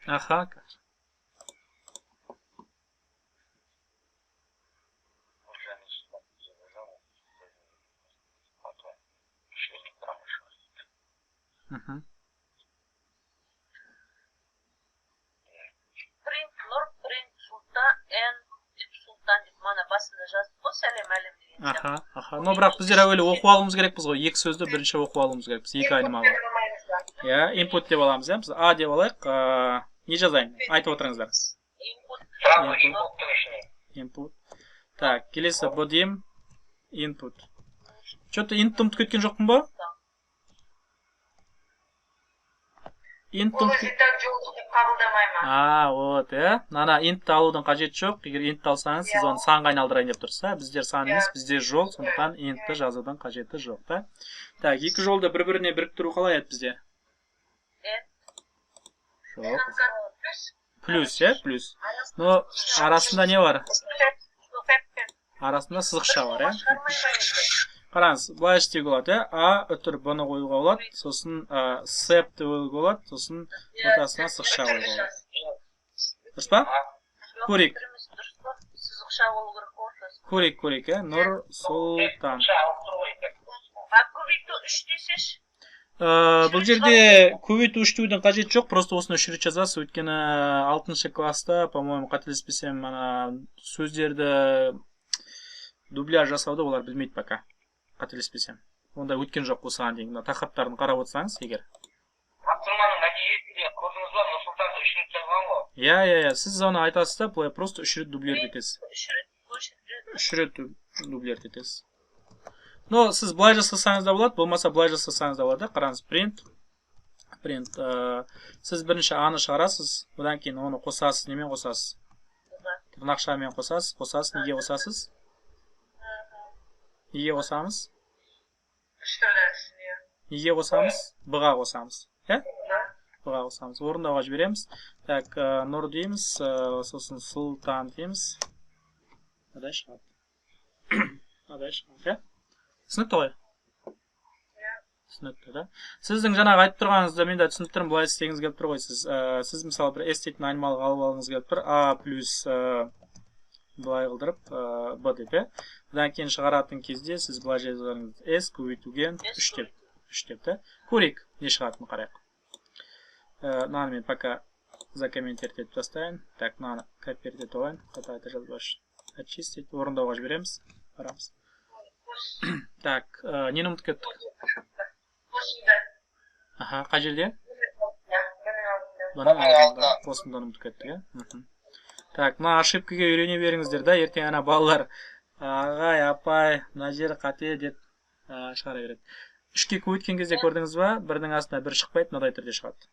Аха. Print Нұр, print Сұлтан, N деп Сұлтан деп мана басында жаздық қой, сәлем әлем деген сияқты. Аха, аха. Но бірақ біздер әуелі оқып алуымыз керекпіз ғой. Екі сөзді бірінші оқып алуымыз керекпіз. Екі айнымалы. Иә, input деп аламыз, иә. Біз А деп алайық. Не жазайын? Айтып отырыңыздар. Input. Сразу input-тың ішіне. Input. Так, келесі Б деймін. Input. Чё-то int ұмытып кеткен жоқпын ба? Int Ол өзі так жолдық деп қабылдамай ма? А, вот, иә. Ана интті алудың қажеті жоқ. Егер интті алсаңыз, сіз оны санға айналдырайын деп тұрсыз, ә? Біздер сан емес, бізде жол, сондықтан интті жазудың қажеті жоқ, та? Так, екі жолды бір-біріне біріктіру қалай еді бізде? Жоқ. Плюс, иә, плюс. Но арасында не бар? Арасында сызықша бар, иә? Қараңыз, былай істеуге болады, иә? А үтір Б-ны қоюға болады, сосын сеп-ті қоюға болады, сосын ортасына сызықша қоюға болады. Дұрыс па? Көрейік. Сызықша болу керек ортасы. Көрейік, көрейік, иә? Нұр Сұлтан. А көбейту 3 десеші? Бұл жерде көбейту 3 деудің қажеті жоқ, просто осыны 3 рет жазасыз, өйткені 6-шы класста, по-моему, қателеспесем, ана сөздерді дубляж жасауды олар білмейді пока. Қателеспесем. Онда өткен жоқ осыған дейін. Мына тақырыптарын қарап отырсаңыз, егер. Тапсырманың нәтижесінде көрдіңіз ба, Нұрсұлтанды 3 рет жазған ғой. Иә, иә, иә. Сіз оны айтасыз да, былай просто 3 рет дублировать етесіз. 3 рет дублировать етесіз. Но сіз былай жасасаңыз да болады, болмаса былай жасасаңыз да болады. Қараңыз, print. Print. Сіз бірінші А-ны шығарасыз, одан кейін оны қосасыз, немен қосасыз? Тырнақшамен қосасыз, қосасыз, неге қосасыз? Неге қосамыз? Үш түрлі түсіне. Неге қосамыз? Б-ға қосамыз. Иә? Б-ға қосамыз. Орындауға жібереміз. Так, Нұр дейміз, сосын Сұлтан дейміз. Мынадай шығады. Мынадай шығады, иә? Түсінікті ғой? Иә. Түсінікті, да? Сіздің жаңағы айтып тұрғаныңызды мен де түсініп тұрмын, былай істегіңіз келіп тұр ғой сіз. Сіз мысалы бір S дейтін айнымалыға алып алғыңыз келіп тұр. А плюс былай қылдырып Б деп, иә. Одан кейін шығаратын кезде сіз былай жазарыңыз S көбейтілген 3 деп. 3 деп, да? Көрейік, не шығатынын қарайық. Мынаны мен пока закомментировать етіп тастайын. Так, мынаны копировать етіп алайын. Қайта-қайта жазбас үшін. Очистить, орындауға жібереміз. Барамыз. Так, нені ұмытып кеттік? Аха, қай жерде? Бұның алдында. Қосындыны ұмытып кеттік, иә? Так, мына ошибкаға үйрене беріңіздер, да, ертең ана балалар ағай, апай, мына жері қате деп шығара береді. 3-ке көбейткен кезде көрдіңіз ба, бірдің астына бір шықпайды, мынадай түрде шығады.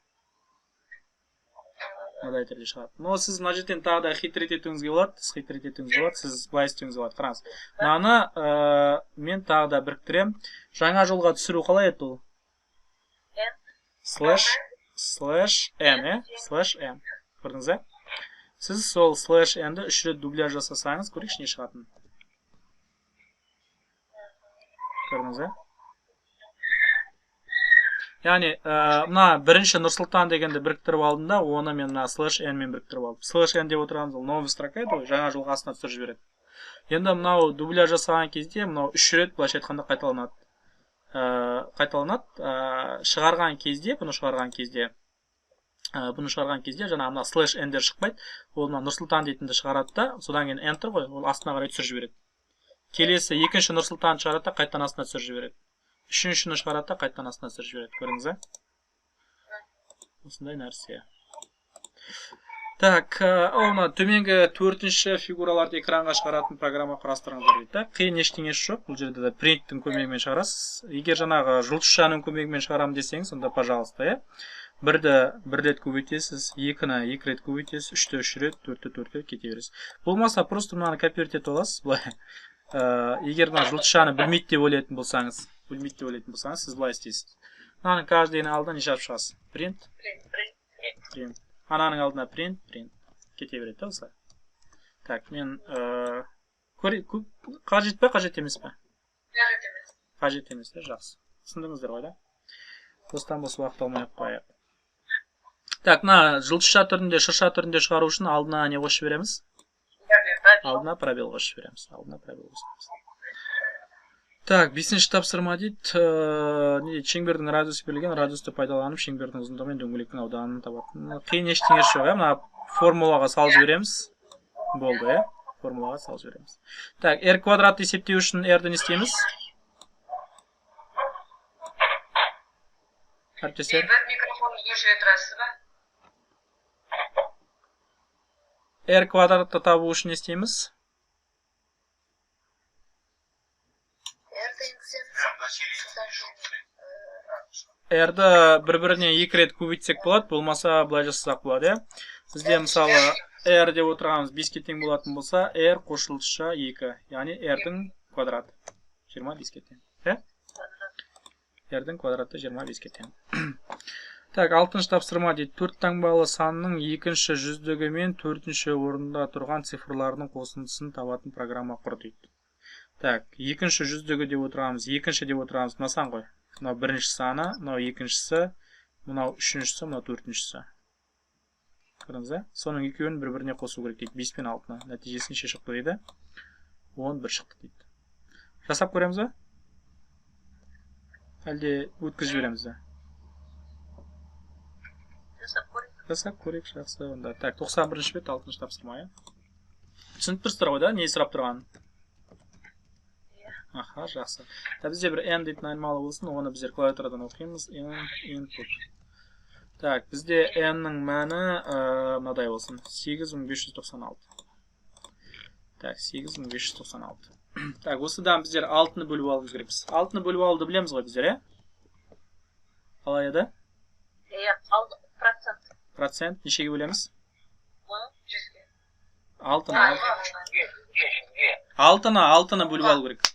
Мынадай түрде шығады. Но сіз мына жерден тағы да хитрить етуіңізге болады, хитрить етуіңізге болады, сіз былай істеуіңізге болады. Қараңыз. Мынаны мен тағы да біріктіремін. Жаңа жолға түсіру қалай еді ол? Слэш, слэш n, слэш n. Көрдіңіз, ә? Сіз сол слэш n-ді 3 рет дубляж жасасаңыз, көрейікші не шығатынын. Көрдіңіз, ә? Яғни, мына бірінші Нұрсұлтан дегенді біріктіріп алдым да, оны мен мына слэш n мен біріктіріп алдым. Слэш n деп отырғанымыз ол новый строка еді ғой, жаңа жолға астына түсіріп жібереді. Енді мынау дубляж жасаған кезде мынау 3 рет былайша айтқанда қайталанады. Қайталанады. Шығарған кезде, бұны шығарған кезде, жаңа мына слэш n-дер шықпайды. Ол мына Нұрсұлтан дейтінді шығарады да, содан кейін enter ғой, ол астына қарай түсіріп жібереді. Келесі екінші Нұрсұлтан шығарады да, қайтадан астына түсіріп жібереді. Үшіншіні шығарады да, қайтадан астына түсіріп жібереді. Көрдіңіз, ә? Осындай нәрсе. Так, мына төменгі төртінші фигураларды экранға шығаратын программа құрастырыңыздар дейді да. Қиын ештеңесі жоқ. Бұл жерде де принттің көмегімен шығарасыз. Егер жаңағы жұлдызшаның көмегімен шығарамын десеңіз, онда пожалуйста, иә. Бірді бір рет көбейтесіз, екіні екі рет көбейтесіз, үшті үш рет, төртті төрт рет кете бересіз. Болмаса просто мынаны копировать етіп аласыз былай. Егер мына жұлдызшаны білмейді деп ойлайтын болсаңыз, сіз былай істейсіз. Мынаның каждыйының алдына не жазып шығасыз? Print, print. Ананың алдына print, print. Кете береді да осылай. Так, мен қажет пе, қажет емес пе? Қажет емес. Қажет емес, жақсы. Түсіндіңіздер ғой, да? Бостан бос уақыт алмай ақ қояйық. Так, мына жұлдызша түрінде, шырша түрінде шығару үшін алдына не қосып жібереміз? Алдына пробел қосып жібереміз. Алдына пробел қосып жібереміз. Так, 5-ші тапсырма дейді. Не дейді? Шеңбердің радиусы берілген, радиусты пайдаланып шеңбердің ұзындығы мен дөңгелектің ауданын табатын. Қиын ештеңесі жоқ, иә? Мына формулаға салып жібереміз. Болды, иә? Формулаға салып жібереміз. Так, r квадратты есептеу үшін r-ді не істейміз? Әріптестер? Микрофоныңызды өшіре тұрасыз ба? R квадратты табу үшін не істейміз? R-ді бір-біріне екі рет көбейтсек болады, болмаса былай жасасақ болады, иә? Бізде мысалы R деп отырғанымыз 5-ке тең болатын болса, R қосылғыша 2, яғни R-дің квадраты 25-ке тең, иә? R-дің квадраты 25-ке тең. Так, 6-шы тапсырма дейді. 4 таңбалы санның екінші жүздігі мен төртінші орында тұрған цифрларының қосындысын табатын программа құр дейді. Так, екінші жүздігі деп отырғанымыз, екінші деп отырғанымыз мына сан ғой. Мынау бірінші саны, мынау екіншісі, мынау үшіншісі, мынау төртіншісі. Көрдіңіз, ә? Соның екеуін бір-біріне қосу керек дейді. 5 пен 6-ны. Нәтижесі неше шықты дейді? 11 шықты дейді. Жасап көреміз бе? Әлде өткізіп жібереміз бе? Жасап көрейік. Жасап көрейік, жақсы онда. Так, 91-ші бет, 6-шы тапсырма, иә? Түсініп тұрсыздар ғой, да, не сұрап тұрғанын? Аха, жақсы. Та бізде бір n дейтін айнымалы болсын, оны біздер клавиатурадан оқимыз. N input. Так, бізде n-нің мәні мынадай болсын. 8596. Так, 8596. Так, осыдан біздер 6-ны бөліп алуымыз керекпіз. 6-ны бөліп алуды білеміз ғой біздер, иә? Қалай еді? Иә, процент. Процент нешеге бөлеміз? 100-ге. 6-ны. 6-ны бөліп алу керек.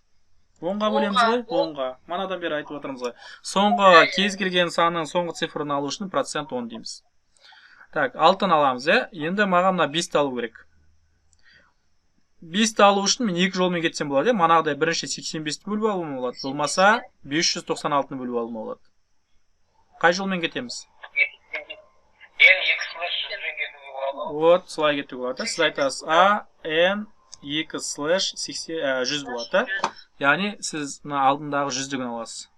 10-ға бөлеміз ғой, 10-ға. Манадан бері айтып отырмыз ғой. Соңғы кез келген санның соңғы цифрын алу үшін процент 10 дейміз. Так, 6-ны аламыз, иә? Енді маған мына 5-ті алу керек. 5-ті алу үшін мен екі жолмен кетсем болады, иә? Манағыдай бірінші 85-ті бөліп алуыма болады, болмаса 596-ны бөліп алуыма болады. Қай жолмен кетеміз? N 2 слэш 100-бен кетуге болады. Вот, солай кетуге болады. Сіз айтасыз, А, N 2 слэш 100 болады, да? Яғни сіз мына алдындағы жүздігін аласыз.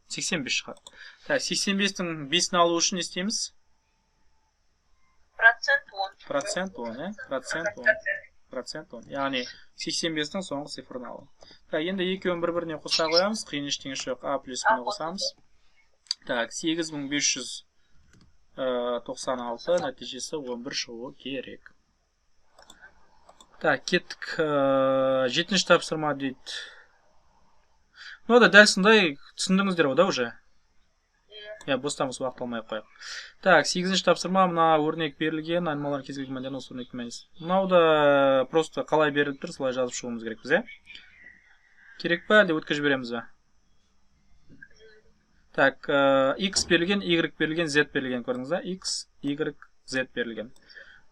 85 шығады. Так, 85-тің 5-ін алу үшін не істейміз? Процент 10. Процент 10, иә? Процент 10. Процент 10. Яғни 85-тің соңғы цифрын алу. Так, енді екеуін бір-біріне қоса қоямыз. Қиын ештеңе жоқ. А плюс Б-ні қосамыз. Так, 8596 нәтижесі 11 шығуы керек. Так, кеттік. 7-ші тапсырма дейді. Ну да, дәл сондай түсіндіңіздер ғой да уже? Иә, бостан бос уақыт алмай ақ қояйық. Так, 8-ші тапсырма, мына өрнек берілген, айнымалылар кез келген мәндерін осы өрнектің мәнісі. Мынау да просто қалай беріліп тұр, солай жазып шығуымыз керекпіз, иә? Керек па, әлде өткізіп жібереміз ба? Так, X берілген, Y берілген, Z берілген, көрдіңіз ба? X, Y, Z берілген.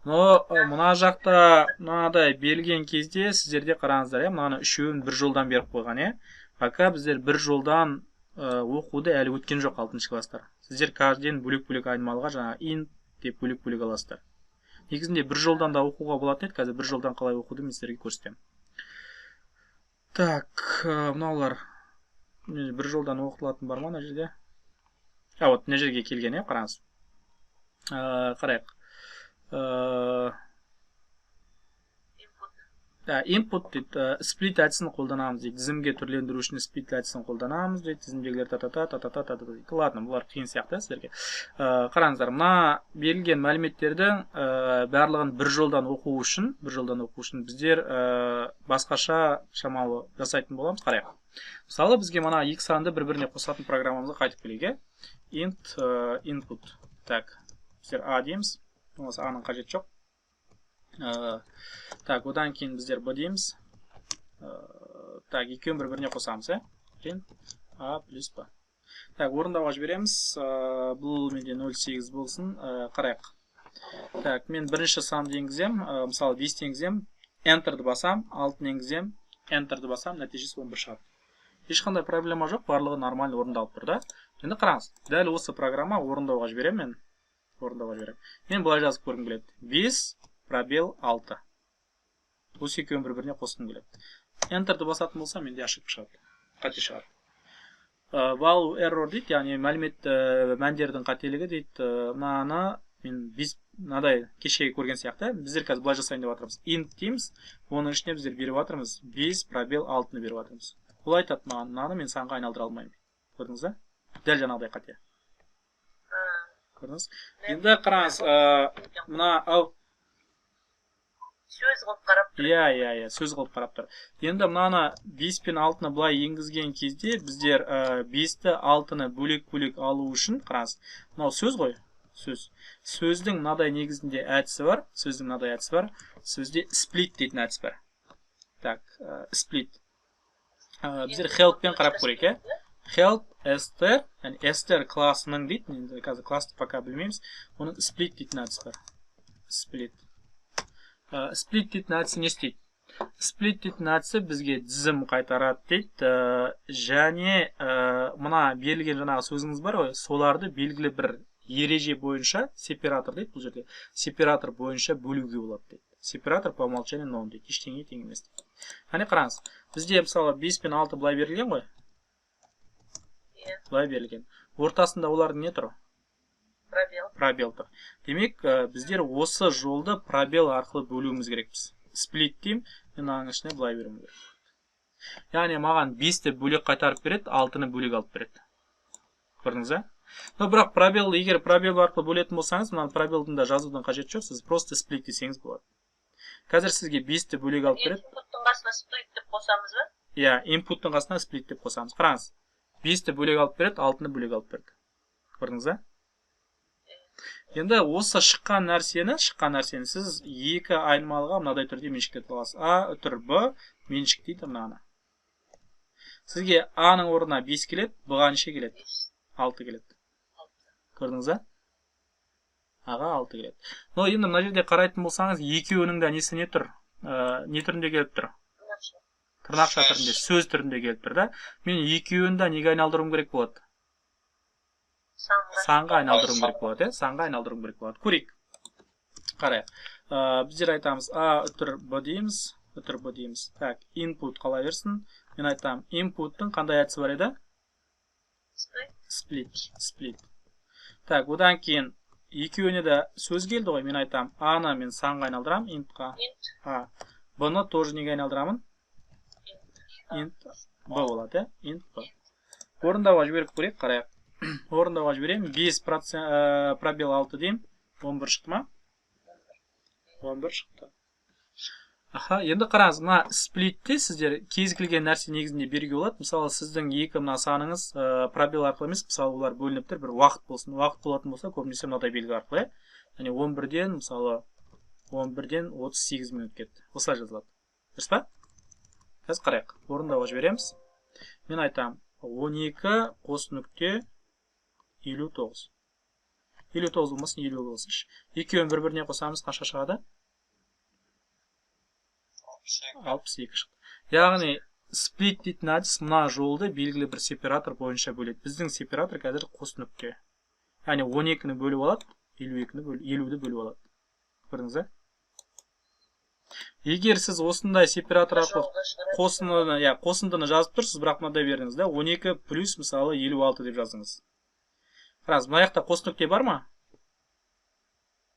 Но мына жақта мынадай берілген кезде сіздерде қараңыздар, иә, мынаны үшеуін бір жолдан беріп қойған, иә. Пока біздер бір жолдан оқуды әлі өткен жоқ 6 класстар. Сіздер каждыйын бөлек-бөлек айнымалыға жаңа int деп бөлек-бөлек аласыздар. Негізінде бір жолдан да оқуға болатын еді, қазір бір жолдан қалай оқуды мен сіздерге көрсетемін. Так, мынаулар бір жолдан оқытылатын бар ма мына жерде? А, вот мына жерге келген, иә, қараңыз. Қарайық. Input дейді, split әдісін қолданамыз дейді. Тізімге түрлендіру үшін split әдісін қолданамыз дейді. Тізімдегілер та-та-та, та-та-та, та-та-та дейді. Ладно, бұлар қиын сияқты сіздерге. Қараңыздар, мына берілген мәліметтердің барлығын бір жолдан оқу үшін, бір жолдан оқу үшін біздер басқаша шамалы жасайтын боламыз. Қарайық. Мысалы, бізге мына екі санды бір-біріне қосатын программамызға қайтып келейік, иә? Int input. Так, біздер А дейміз. Болмаса А-ның қажеті жоқ. Так, одан кейін біздер Б дейміз. Так, екеуін бір-біріне қосамыз, ә? Print А плюс Б. Так, орындауға жібереміз. Бұл менде 0,8 болсын. Қарайық. Так, мен бірінші санды енгізем. Мысалы, 5 енгізем. Enter'ді басам, 6 енгізем. Enter'ді басам, нәтижесі 11 шығады. Ешқандай проблема жоқ, барлығы нормально орындалып тұр да. Енді қараңыз, дәл осы программа орындауға жіберемін мен. Орындауға жіберемін. Мен былай жазып көргім келеді. 5 пробел 6. Осы екеуін бір-біріне қосқым келеді. Enter'ді басатын болсам, менде ошибка шығады. Қате шығады. Value error дейді, яғни мәлімет мәндердің қателігі дейді. Мынаны мен 5 мынадай кешегі көрген сияқты, біздер қазір былай жасайын деп жатырмыз. Int дейміз, оның ішіне біздер беріп жатырмыз 5 пробел 6-ны беріп жатырмыз. Ол айтады маған, мынаны мен санға айналдыра алмаймын. Көрдіңіз ба? Дәл жаңағыдай қате. Көрдіңіз? Енді қараңыз, мына ау Сөз қылып қарап тұр. Иә, иә, иә, сөз қылып қарап тұр. Енді мынаны 5 пен 6-ны былай енгізген кезде біздер 5-ті 6-ны бөлек-бөлек алу үшін, қараңыз, мынау сөз ғой, сөз. Сөздің мынадай негізінде әдісі бар, сөздің мынадай әдісі бар. Сөзде split дейтін әдіс бар. Так, split. Біздер help пен қарап көрейік, иә? Help str, яғни str классының дейді, енді қазір классты пока білмейміз. Оның split дейтін әдісі бар. Split. Split дейтін әдісі не істейді? Split дейтін әдісі бізге тізім қайтарады дейді. Және мына берілген жаңағы сөзіңіз бар ғой, соларды белгілі бір ереже бойынша сепаратор дейді бұл жерде. Сепаратор бойынша бөлуге болады дейді. Сепаратор по умолчанию none дейді. Ештеңеге тең емес дейді. Яғни қараңыз, бізде мысалы 5 пен 6 былай берілген ғой. Иә. Былай берілген. Ортасында олардың не тұр? Пробел. Пробел тұр. Демек, біздер осы жолды пробел арқылы бөлуіміз керекпіз. Split деймін, мен мынаның ішіне былай беруім керек. Яғни маған 5-ті бөлек қайтарып береді, 6-ны бөлек алып береді. Көрдіңіз ба? Но бірақ пробел, егер пробел арқылы бөлетін болсаңыз, мынаны пробелдің да жазудың қажеті жоқ, сіз просто split десеңіз болады. Қазір сізге 5-ті бөлек алып береді. Input-тың қасына split деп қосамыз ба? Иә, input-тың қасына split деп қосамыз. Қараңыз, 5-ті бөлек алып береді, 6-ны бөлек алып берді. Көрдіңіз ба? Енді осы шыққан нәрсені сіз екі айнымалыға мынадай түрде меншіктетіп аласыз. А үтір Б меншіктейді мынаны. Сізге А-ның орнына 5 келеді, Б-ға неше келеді? 6 келеді. Көрдіңіз ба? А-ға 6 келеді. Но енді мына жерде қарайтын болсаңыз, екеуінің де несі не тұр? Не түрінде келіп тұр? Тырнақша түрінде, сөз түрінде келіп тұр да. Мен екеуін де неге айналдыруым керек болады? Санға айналдыруым керек болады, санға айналдыруым керек болады. Көрейік. Қарайық. Біздер айтамыз А үтір Б дейміз, үтір Б дейміз. Так, input қала берсін. Мен айтамын, input-тың қандай әдісі бар еді? Split, split. Так, одан кейін екеуіне де сөз келді ғой, мен айтамын, А-ны мен санға айналдырамын, int-қа. А. Б-ны тоже неге айналдырамын? Int B болады, int B. Орындауға жіберіп көрейік, қарайық. Орындауға жіберемін. 5 пробел 6 деймін. 11 шықты ма? 11 шықты. Аха, енді қараңыз, мына сплитте сіздер кез келген нәрсе негізінде беруге болады. Мысалы, сіздің екі мына саныңыз пробел арқылы емес, мысалы, олар бөлініп тұр, бір уақыт болсын. Уақыт болатын болса, көбінесе мынадай белгі арқылы, яғни 11-ден, мысалы, 11-ден 38 минут кетті. Осылай жазылады. Дұрыс па? Қазір қарайық. Орындауға жібереміз. Мен айтамын, 12 қос нүкте 59. 59 болмасын, 50 болсыншы. Екеуін бір-біріне қосамыз, қанша шығады? 62 шықты. Яғни сплит дейтін әдіс мына жолды белгілі бір сепаратор бойынша бөледі. Біздің сепаратор қазір қос нүкте. Яғни 12-ні бөліп алады, 52-ні бөліп, 50-ді бөліп алады. Көрдіңіз бе? Егер сіз осындай сепаратор арқылы қосындыны, иә, қосындыны жазып тұрсыз, бірақ мынадай бердіңіз да, 12 плюс мысалы 56 деп жаздыңыз. Қараңыз, мына жақта қос нүкте бар ма?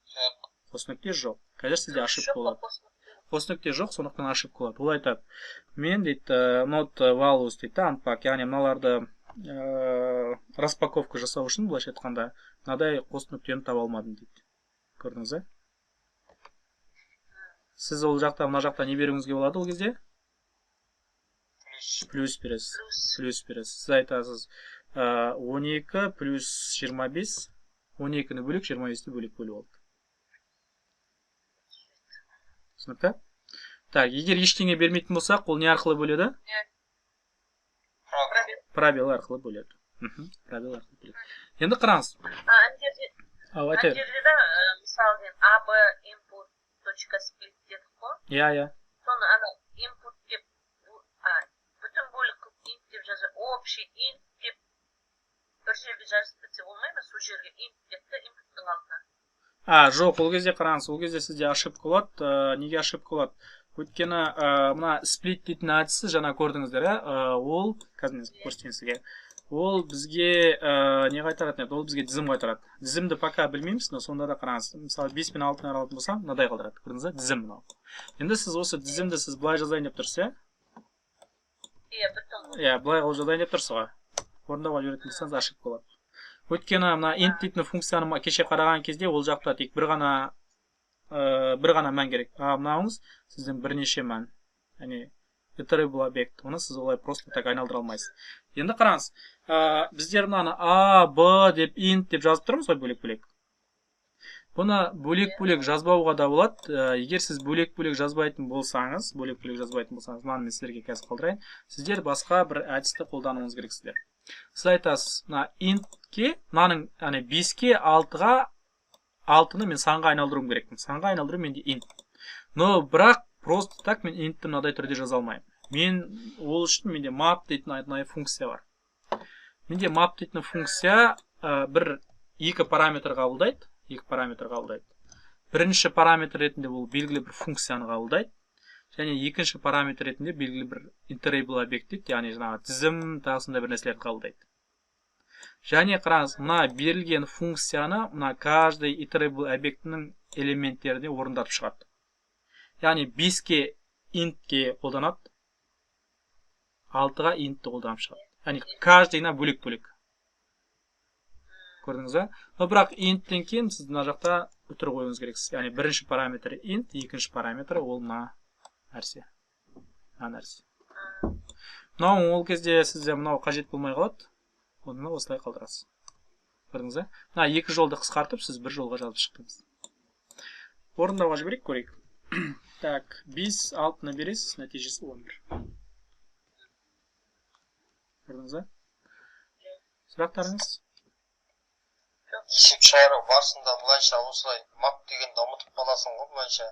Жоқ. Қос нүкте жоқ. Қазір сізде ошибка болады. Қос нүкте жоқ, сондықтан ошибка болады. Ол айтады, мен дейді, not values дейді, unpack, яғни мыналарды распаковка жасау үшін, былайша айтқанда, мынадай қос нүктені таба алмадым дейді. Көрдіңіз бе? Сіз ол жақта, мына жақта не беруіңізге болады ол кезде? Плюс бересіз. Плюс бересіз. Сіз айтасыз, 12 плюс 25, 12-ні бөлек, 25-ті бөлек бөліп алды. Түсінікті? Так, егер ештеңе бермейтін болсақ, ол не арқылы бөледі? Пробел арқылы бөледі. Пробел арқылы бөледі. Енді қараңыз. Ана жерде да, мысалы, А, Б, input, точка, split дедік қой. Иә, иә. Соны ана input деп, бүтін бөлік қылып int деп жаза, общий int деп бір жерге жазып кетсе болмай ма? Сол жерге int деп те input-тың алдына. А, жоқ, ол кезде қараңыз, ол кезде сізде ошибка болады. Неге ошибка болады? Өйткені мына сплит дейтін әдісі жаңа көрдіңіздер, ол қазір мен көрсетейін сізге. Ол бізге не қайтаратын еді? Ол бізге тізім қайтарады. Тізімді пока білмейміз, но сонда да қараңыз. Мысалы, 5 пен 6-ны алатын болсам, мынадай қалдырады. Көрдіңіз бе? Тізім мынау. Енді сіз осы тізімді сіз былай жазайын деп тұрсыз, иә? Иә, бүтін. Иә, былай қылып жазайын деп тұрсыз ғой. Орындауға жіберетін болсаңыз, ошибка болады. Өйткені мына int дейтін функцияны кеше қараған кезде ол жақта тек бір ғана мән керек. А мынауыңыз сіздің бірнеше мән. Яғни iterable объект. Оны сіз олай просто так айналдыра алмайсыз. Енді қараңыз, біздер мынаны А, Б деп int деп жазып тұрмыз ғой бөлек-бөлек. Бұны бөлек-бөлек жазбауға да болады. Егер сіз бөлек-бөлек жазбайтын болсаңыз, мынаны мен сіздерге қазір қалдырайын. Сіздер басқа бір әдісті қолдануыңыз керексіздер. Сіз айтасыз, мына int-ке, мынаның, яғни 5-ке, 6-ға, 6-ны мен санға айналдыруым керекпін. Санға айналдыру менде int. Но бірақ просто так мен int-ті мынадай түрде жаза алмаймын. Мен ол үшін менде map дейтін арнайы функция бар. Менде map дейтін функция бір екі параметр қабылдайды. Екі параметр қабылдайды. Бірінші параметр ретінде ол белгілі бір функцияны қабылдайды. Және екінші параметр ретінде белгілі бір iterable объект дейді, яғни жаңағы тізім тағы сондай бір нәрселерді қабылдайды. Және қараңыз, мына берілген функцияны мына каждый iterable объектінің элементтеріне орындатып шығады. Яғни 5-ке int-ке қолданады, 6-ға int-ті қолданып шығады. Яғни каждыйына бөлек-бөлек. Көрдіңіз бе? Но бірақ int-тен кейін сіз мына жақта үтір қоюыңыз керексіз. Яғни бірінші параметрі int, екінші параметрі ол мына нәрсе. Мына нәрсе. Мынау ол кезде сізде мынау қажет болмай қалады. Оны осылай қалдырасыз. Көрдіңіз бе? Мына екі жолды қысқартып, сіз бір жолға жазып шықтыңыз. Орындауға жіберейік, көрейік. Так, 5, 6-ны бересіз, нәтижесі 11. Көрдіңіз бе? Сұрақтарыңыз? Жоқ. Есеп шығару барысында былайша осылай map дегенді ұмытып қаласың ғой былайша.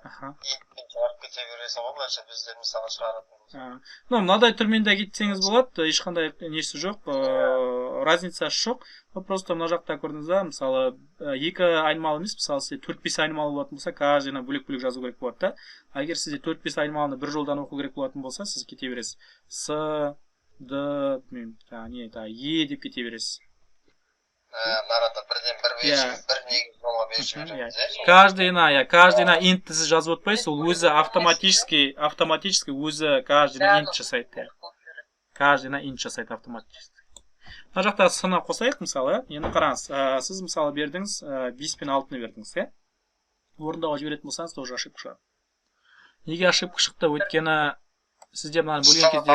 Int пен шығарып кете бересің ғой былайша, бізде мысалға шығаратын. Ну, мынадай түрмен де кетсеңіз болады, ешқандай несі жоқ, разницасы жоқ. Просто мына жақта көрдіңіз ба, мысалы, екі айнымалы емес, мысалы, сізде 4-5 айнымалы болатын болса, каждыйына бөлек-бөлек жазу керек болады да. А егер сізде 4-5 айнымалыны бір жолдан оқу керек болатын болса, сіз кете бересіз. С, Д, білмеймін, не, Е деп кете бересіз. Нарада бірден бір бір негіз жолға беріп жібереміз. Каждыйына, иә, каждыйына int сіз жазып отпайсыз, ол өзі автоматически өзі каждыйына int жасайды. Каждыйына int жасайды автоматически. Мына жақта с-ны қосайық, мысалы, енді қараңыз, сіз мысалы бердіңіз 5 пен 6-ны бердіңіз, иә? Орындауға жіберетін болсаңыз, тоже ошибка шығады. Неге ошибка шықты? Өйткені сізде мынаны бөлген кезде,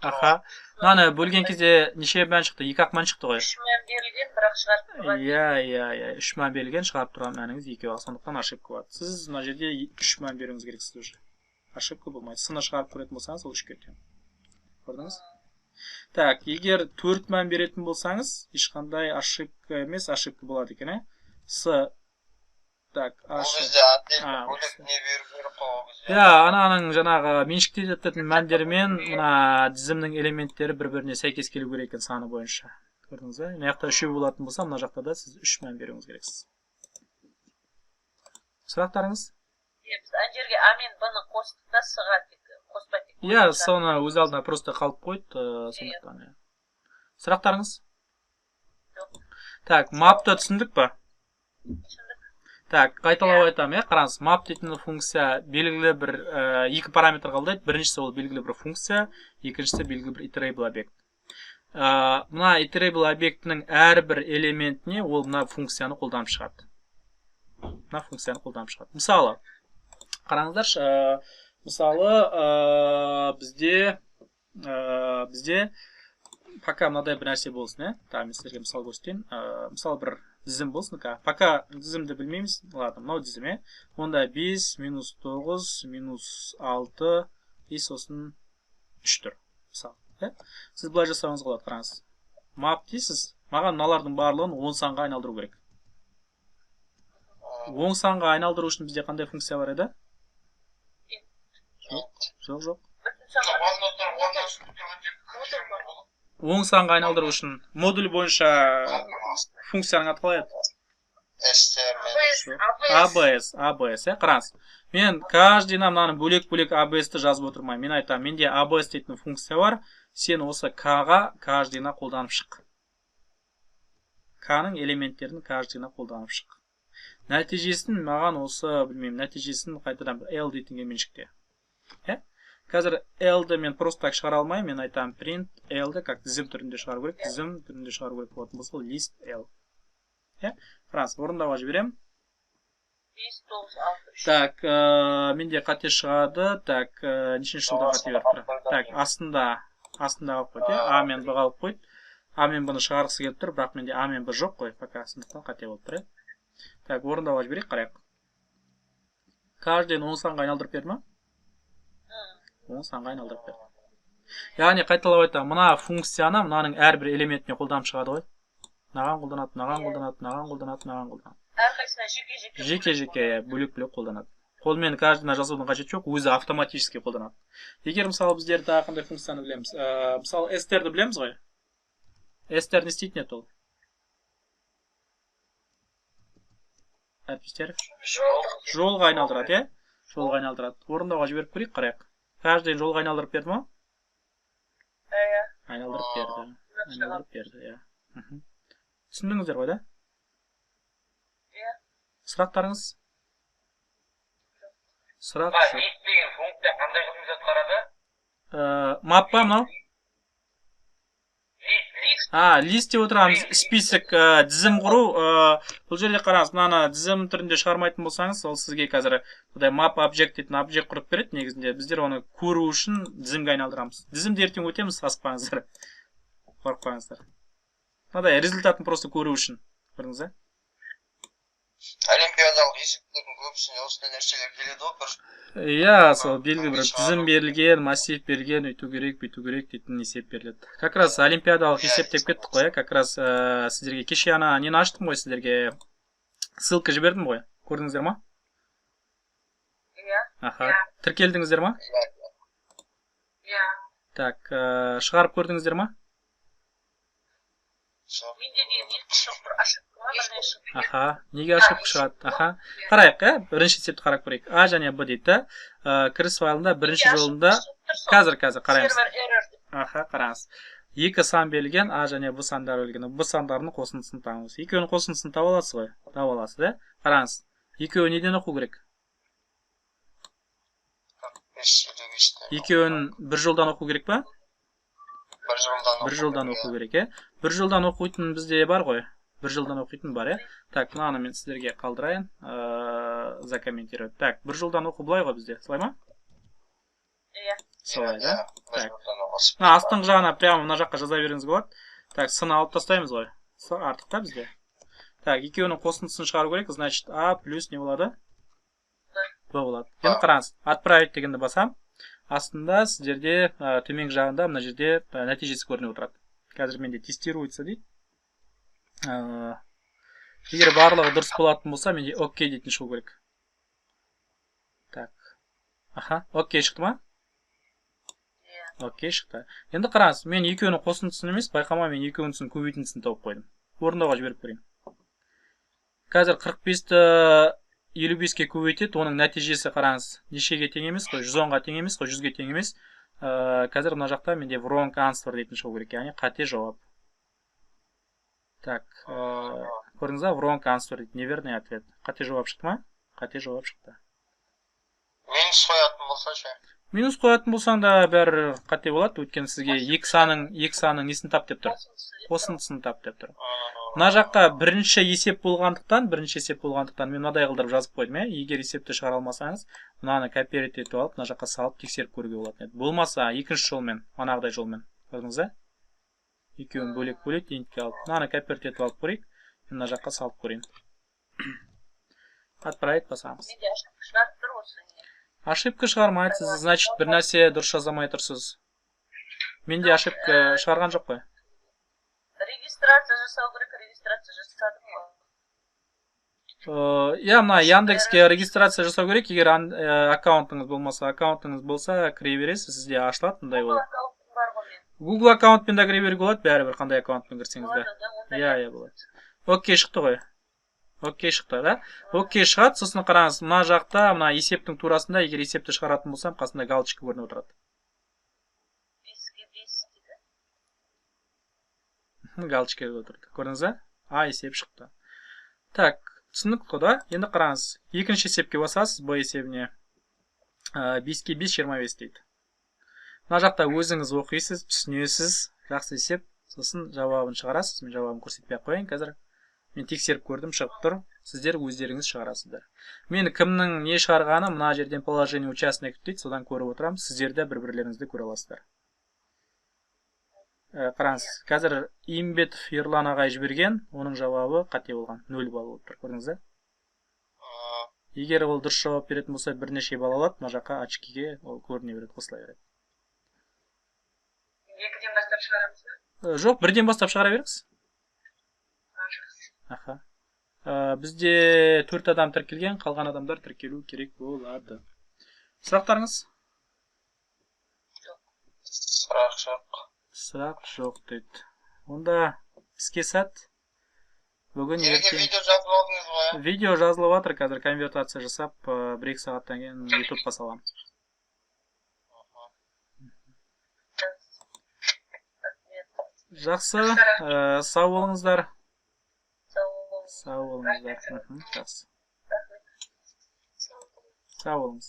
аха, мынаны бөлген кезде неше мән шықты? 2 ақ мән шықты ғой. 3 мән берілген, бірақ шығарып тұрған. Иә, иә, иә, 3 мән берілген, шығарып тұрған мәніңіз 2 ақ, сондықтан ошибка болады. Сіз мына жерде 3 мән беруіңіз керексіз уже. Ошибка болмайды. С-ны шығарып көретін болсаңыз, ол 3-ке тең. Көрдіңіз? Так, егер 4 мән беретін болсаңыз, ешқандай ошибка емес, ошибка болады екен, ә? С, так, Ол кезде отдельно бөлек не беру керек қой ол кезде. Иә, ананың жаңағы меншіктелетін мәндермен мына тізімнің элементтері бір-біріне сәйкес келу керек екен саны бойынша. Көрдіңіз бе? Мына жақта 3 болатын болса, мына жақта да сіз 3 мән беруіңіз керексіз. Сұрақтарыңыз? Иә, біз ана жерге А мен Б-ны қостық та С-ға қоспай тек. Иә, соны өз алдына просто қалып қойды, сондықтан, иә. Сұрақтарыңыз? Жоқ. Так, map-ты түсіндік па? Түсіндік. Так, қайталап айтамын, иә, қараңыз, map дейтін функция белгілі бір екі параметр қабылдайды. Біріншісі ол белгілі бір функция, екіншісі белгілі бір iterable объект. Мына iterable объектінің әрбір элементіне ол мына функцияны қолданып шығады. Мына функцияны қолданып шығады. Мысалы, қараңыздаршы, мысалы, бізде пока мынадай бір нәрсе болсын, иә. Так, мен сіздерге мысал көрсетейін. Мысалы, бір тізім болсын. Пока тізімді білмейміз. Ладно, мынау тізім, иә. Онда 5 минус 9 минус 6 и сосын 3 тұр. Мысалы, иә. Сіз былай жасауыңызға болады, қараңыз. Map дейсіз, маған мыналардың барлығын 10 санға айналдыру керек. 10 санға айналдыру үшін бізде қандай функция бар еді? Жоқ, жоқ. 10 санға айналдыру үшін модуль бойынша функцияның аты қалай еді? ABS, ABS, иә, қараңыз. Мен каждыйына мынаны бөлек-бөлек ABS-ті жазып отырмаймын. Мен айтамын, менде ABS дейтін функция бар. Сен осы K-ға каждыйына қолданып шық. K-ның элементтерін каждыйына қолданып шық. Нәтижесін маған осы, білмеймін, нәтижесін қайтадан бір L дейтінге меншікте. Иә? Қазір L-ді мен просто так шығара алмаймын, мен айтамын print L-ді как тізім түрінде шығару керек. Тізім түрінде шығару керек болатын болса, ол list L. Иә? Қараңыз, орындауға жіберемін. 5, 9, 6, 3. Так, менде қате шығады. Так, нешінші жылда қате беріп тұр? Так, астында қалып қойды, иә? А мен Б қалып қойды. А мен Б-ны шығарғысы келіп тұр, бірақ менде А мен Б жоқ қой, пока, сондықтан қате болып тұр, иә? Так, орындауға жіберейік, қарайық. Каждыйын 10 санға айналдырып берді ма? 10 санға айналдырып берді. Яғни қайталап айтамын, мына функцияны мынаның әрбір элементіне қолданып шығады ғой. Мынаған қолданады, мынаған қолданады, мынаған қолданады, мынаған қолданады. Әрқайсысына жеке-жеке. Жеке-жеке, бөлек-бөлек қолданады. Қолмен каждыйына жазудың қажеті жоқ, өзі автоматически қолданады. Егер мысалы біздер тағы қандай функцияны білеміз? Мысалы str-ді білеміз ғой. Str не істейтін еді ол? Әріптестер? Жолға айналдырады, иә? Жолға айналдырады. Орындауға жіберіп көрейік, қарайық. Каждый жолға айналдырып берді ма? Иә. Айналдырып берді. Айналдырып берді, иә. Түсіндіңіздер ғой, да? Иә. Сұрақтарыңыз? Сұрақ жоқ. List деген функция қандай қызмет атқарады? Map па мынау? List. List деп отырамыз, список, тізім құру. Бұл жерде қараңыз, мынаны тізім түрінде шығармайтын болсаңыз, ол сізге қазір мындай map object дейтін объект құрып береді. Негізінде біздер оны көру үшін тізімге айналдырамыз. Тізімді ертең өтеміз, асықпаңыздар. Қорықпаңыздар. Мынадай результатын просто көру үшін. Көрдіңіз, ә? Олимпиада Олимпиадалық есептердің көбісінде осындай нәрселер келеді ғой бір. Иә, сол белгілі бір тізім берілген, массив берілген, өйту керек, бүйту керек дейтін есеп беріледі. Как раз олимпиадалық есеп деп кеттік қой, иә, как раз сіздерге кеше ана нені аштым ғой, сіздерге ссылка жібердім ғой, көрдіңіздер ма? Иә. Аха, тіркелдіңіздер ма? Иә. Так, шығарып көрдіңіздер ма? Менде не шығып тұр, ошибка ма, бірдеңе шығып. Аха, неге ошибка шығады? Аха, қарайық, иә, бірінші есепті қарап көрейік. А және Б дейді да, кіріс файлында бірінші жолында. Қазір қараймыз. Server error деп. Аха, қараңыз, екі сан берілген, А және Б сандары берілген. Б сандарының қосындысын табыңыз. Екеуінің қосындысын таба аласыз ғой, таба аласыз, иә. Қараңыз, екеуі неден оқу керек? 5, 55-тен. Екеуін бір жолдан оқу керек па? Бір жолдан. Бір жолдан оқу керек, иә. Бір жолдан оқитын бізде бар ғой, бір жолдан оқитын бар, иә. Так, мынаны мен сіздерге қалдырайын, закомментировать. Так, бір жолдан оқу былай ғой бізде, солай ма? Иә. Солай да. Бір Так. жолдан оқысыз. Мына астыңғы жағына прямо мына жаққа жаза беруіңізге болады. Так, с-ны алып тастаймыз ғой, с артық та бізде. Так, екеуінің қосындысын шығару керек, значит, а плюс не болады? Б болады. Енді қараңыз, отправить дегенді басам, астында сіздерде төменгі жағында мына жерде нәтижесі көрініп отырады. Қазір менде тестируется дейді. Егер барлығы дұрыс болатын болса, менде окей дейтін шығу керек. Так, аха, окей шықты ма? Иә. Окей шықты. Енді қараңыз, мен екеуінің қосындысын емес, байқамай мен екеуінің көбейтіндісін тауып қойдым. Орындауға жіберіп көрейін. Қазір 45-ті 55-ке көбейтеді, оның нәтижесі, қараңыз, нешеге тең емес қой? 110-ға тең емес қой, 100-ге тең емес. Қазір мына жақта менде wrong answer дейтін шығу керек, яғни қате жауап. Так, көрдіңіз ба, wrong answer дейді, неверный ответ. Қате жауап шықты ма? Қате жауап шықты. Минус қоятын болса ше? Минус қоятын болсаң да, бәрі қате болады, өйткені сізге екі санның несін тап деп тұр? Қосындысын тап деп тұр. Мына жаққа бірінші есеп болғандықтан мен мынадай қылдырып жазып қойдым, иә. Егер есепті шығара алмасаңыз, мынаны копировать етіп алып, мына жаққа салып тексеріп көруге болатын еді. Болмаса екінші жолмен, манағыдай жолмен, көрдіңіз ба, екеуін бөлек бөлек int ке алып, мынаны копировать етіп алып көрейік. Мен мына жаққа салып көрейін. Отправить басамыз. Менде ошибка шығарып тұр осы не. Ошибка шығармайды сіз, значит, бір нәрсе дұрыс жазамай тұрсыз. Менде ошибка шығарған жоқ қой. Регистрация жасау керек, регистрация жасадым ғой. Иә, мына Яндекске регистрация жасау керек, егер аккаунтыңыз болмаса. Аккаунтыңыз болса, кіре бересіз, сізде ашылады мындай Google болып. Аккаунтым бар ғой менің. Google аккаунтпен де кіре беруге болады, бәрібір қандай аккаунтпен кірсеңіз де. Болады да онда? Иә, болады. Окей шықты ғой, окей шықты да, окей шығады. Сосын қараңыз, мына жақта, мына есептің турасында, егер есепті шығаратын болсам, қасында галочка көрініп отырады. 5-ке 5 дейді. Галочка көрініп отырды, көрдіңіз ба? А есеп шықты. Так, түсінікті қой да. Енді қараңыз, екінші есепке басасыз, б есебіне. 5-ке 5, 25 дейді. Мына жақта өзіңіз оқисыз, түсінесіз, жақсы есеп. Сосын жауабын шығарасыз. Мен жауабын көрсетпей ақ қояйын қазір. Мен тексеріп көрдім, шығып тұр. Сіздер өздеріңіз шығарасыздар. Мен кімнің не шығарғаны мына жерден положение участников дейді, содан көріп отырамын. Сіздер де бір бірлеріңізді көре аласыздар. Қараңыз, қазір Имбетов Ерлан ағай жіберген, оның жауабы қате болған, 0 балл болып тұр, көрдіңіз ба? Егер ол дұрыс жауап беретін болса, бірнеше балл алады. Мына жаққа очки ге ол көріне береді, қосыла береді. Екіден бастап шығарамыз ба? Жоқ, бірден бастап шығара беріңіз. А, жақсы. Аха. Бізде төрт адам тіркелген, қалған адамдар тіркелу керек болады. Сұрақтарыңыз? Сұрақ жоқ. Сұрақ жоқ дейді. Онда іске сәт бүгін, Неге ертең. Видео жазып алдыңыз ғой, иә? Видео жазылып жатыр, қазір конвертация жасап, 1-2 сағаттан кейін Ютубқа саламын. Рахмет. Жақсы, сау болыңыздар. Сау болыңыз. Сау болыңыздар. Жақсы, Рахмет. сау болыңыз.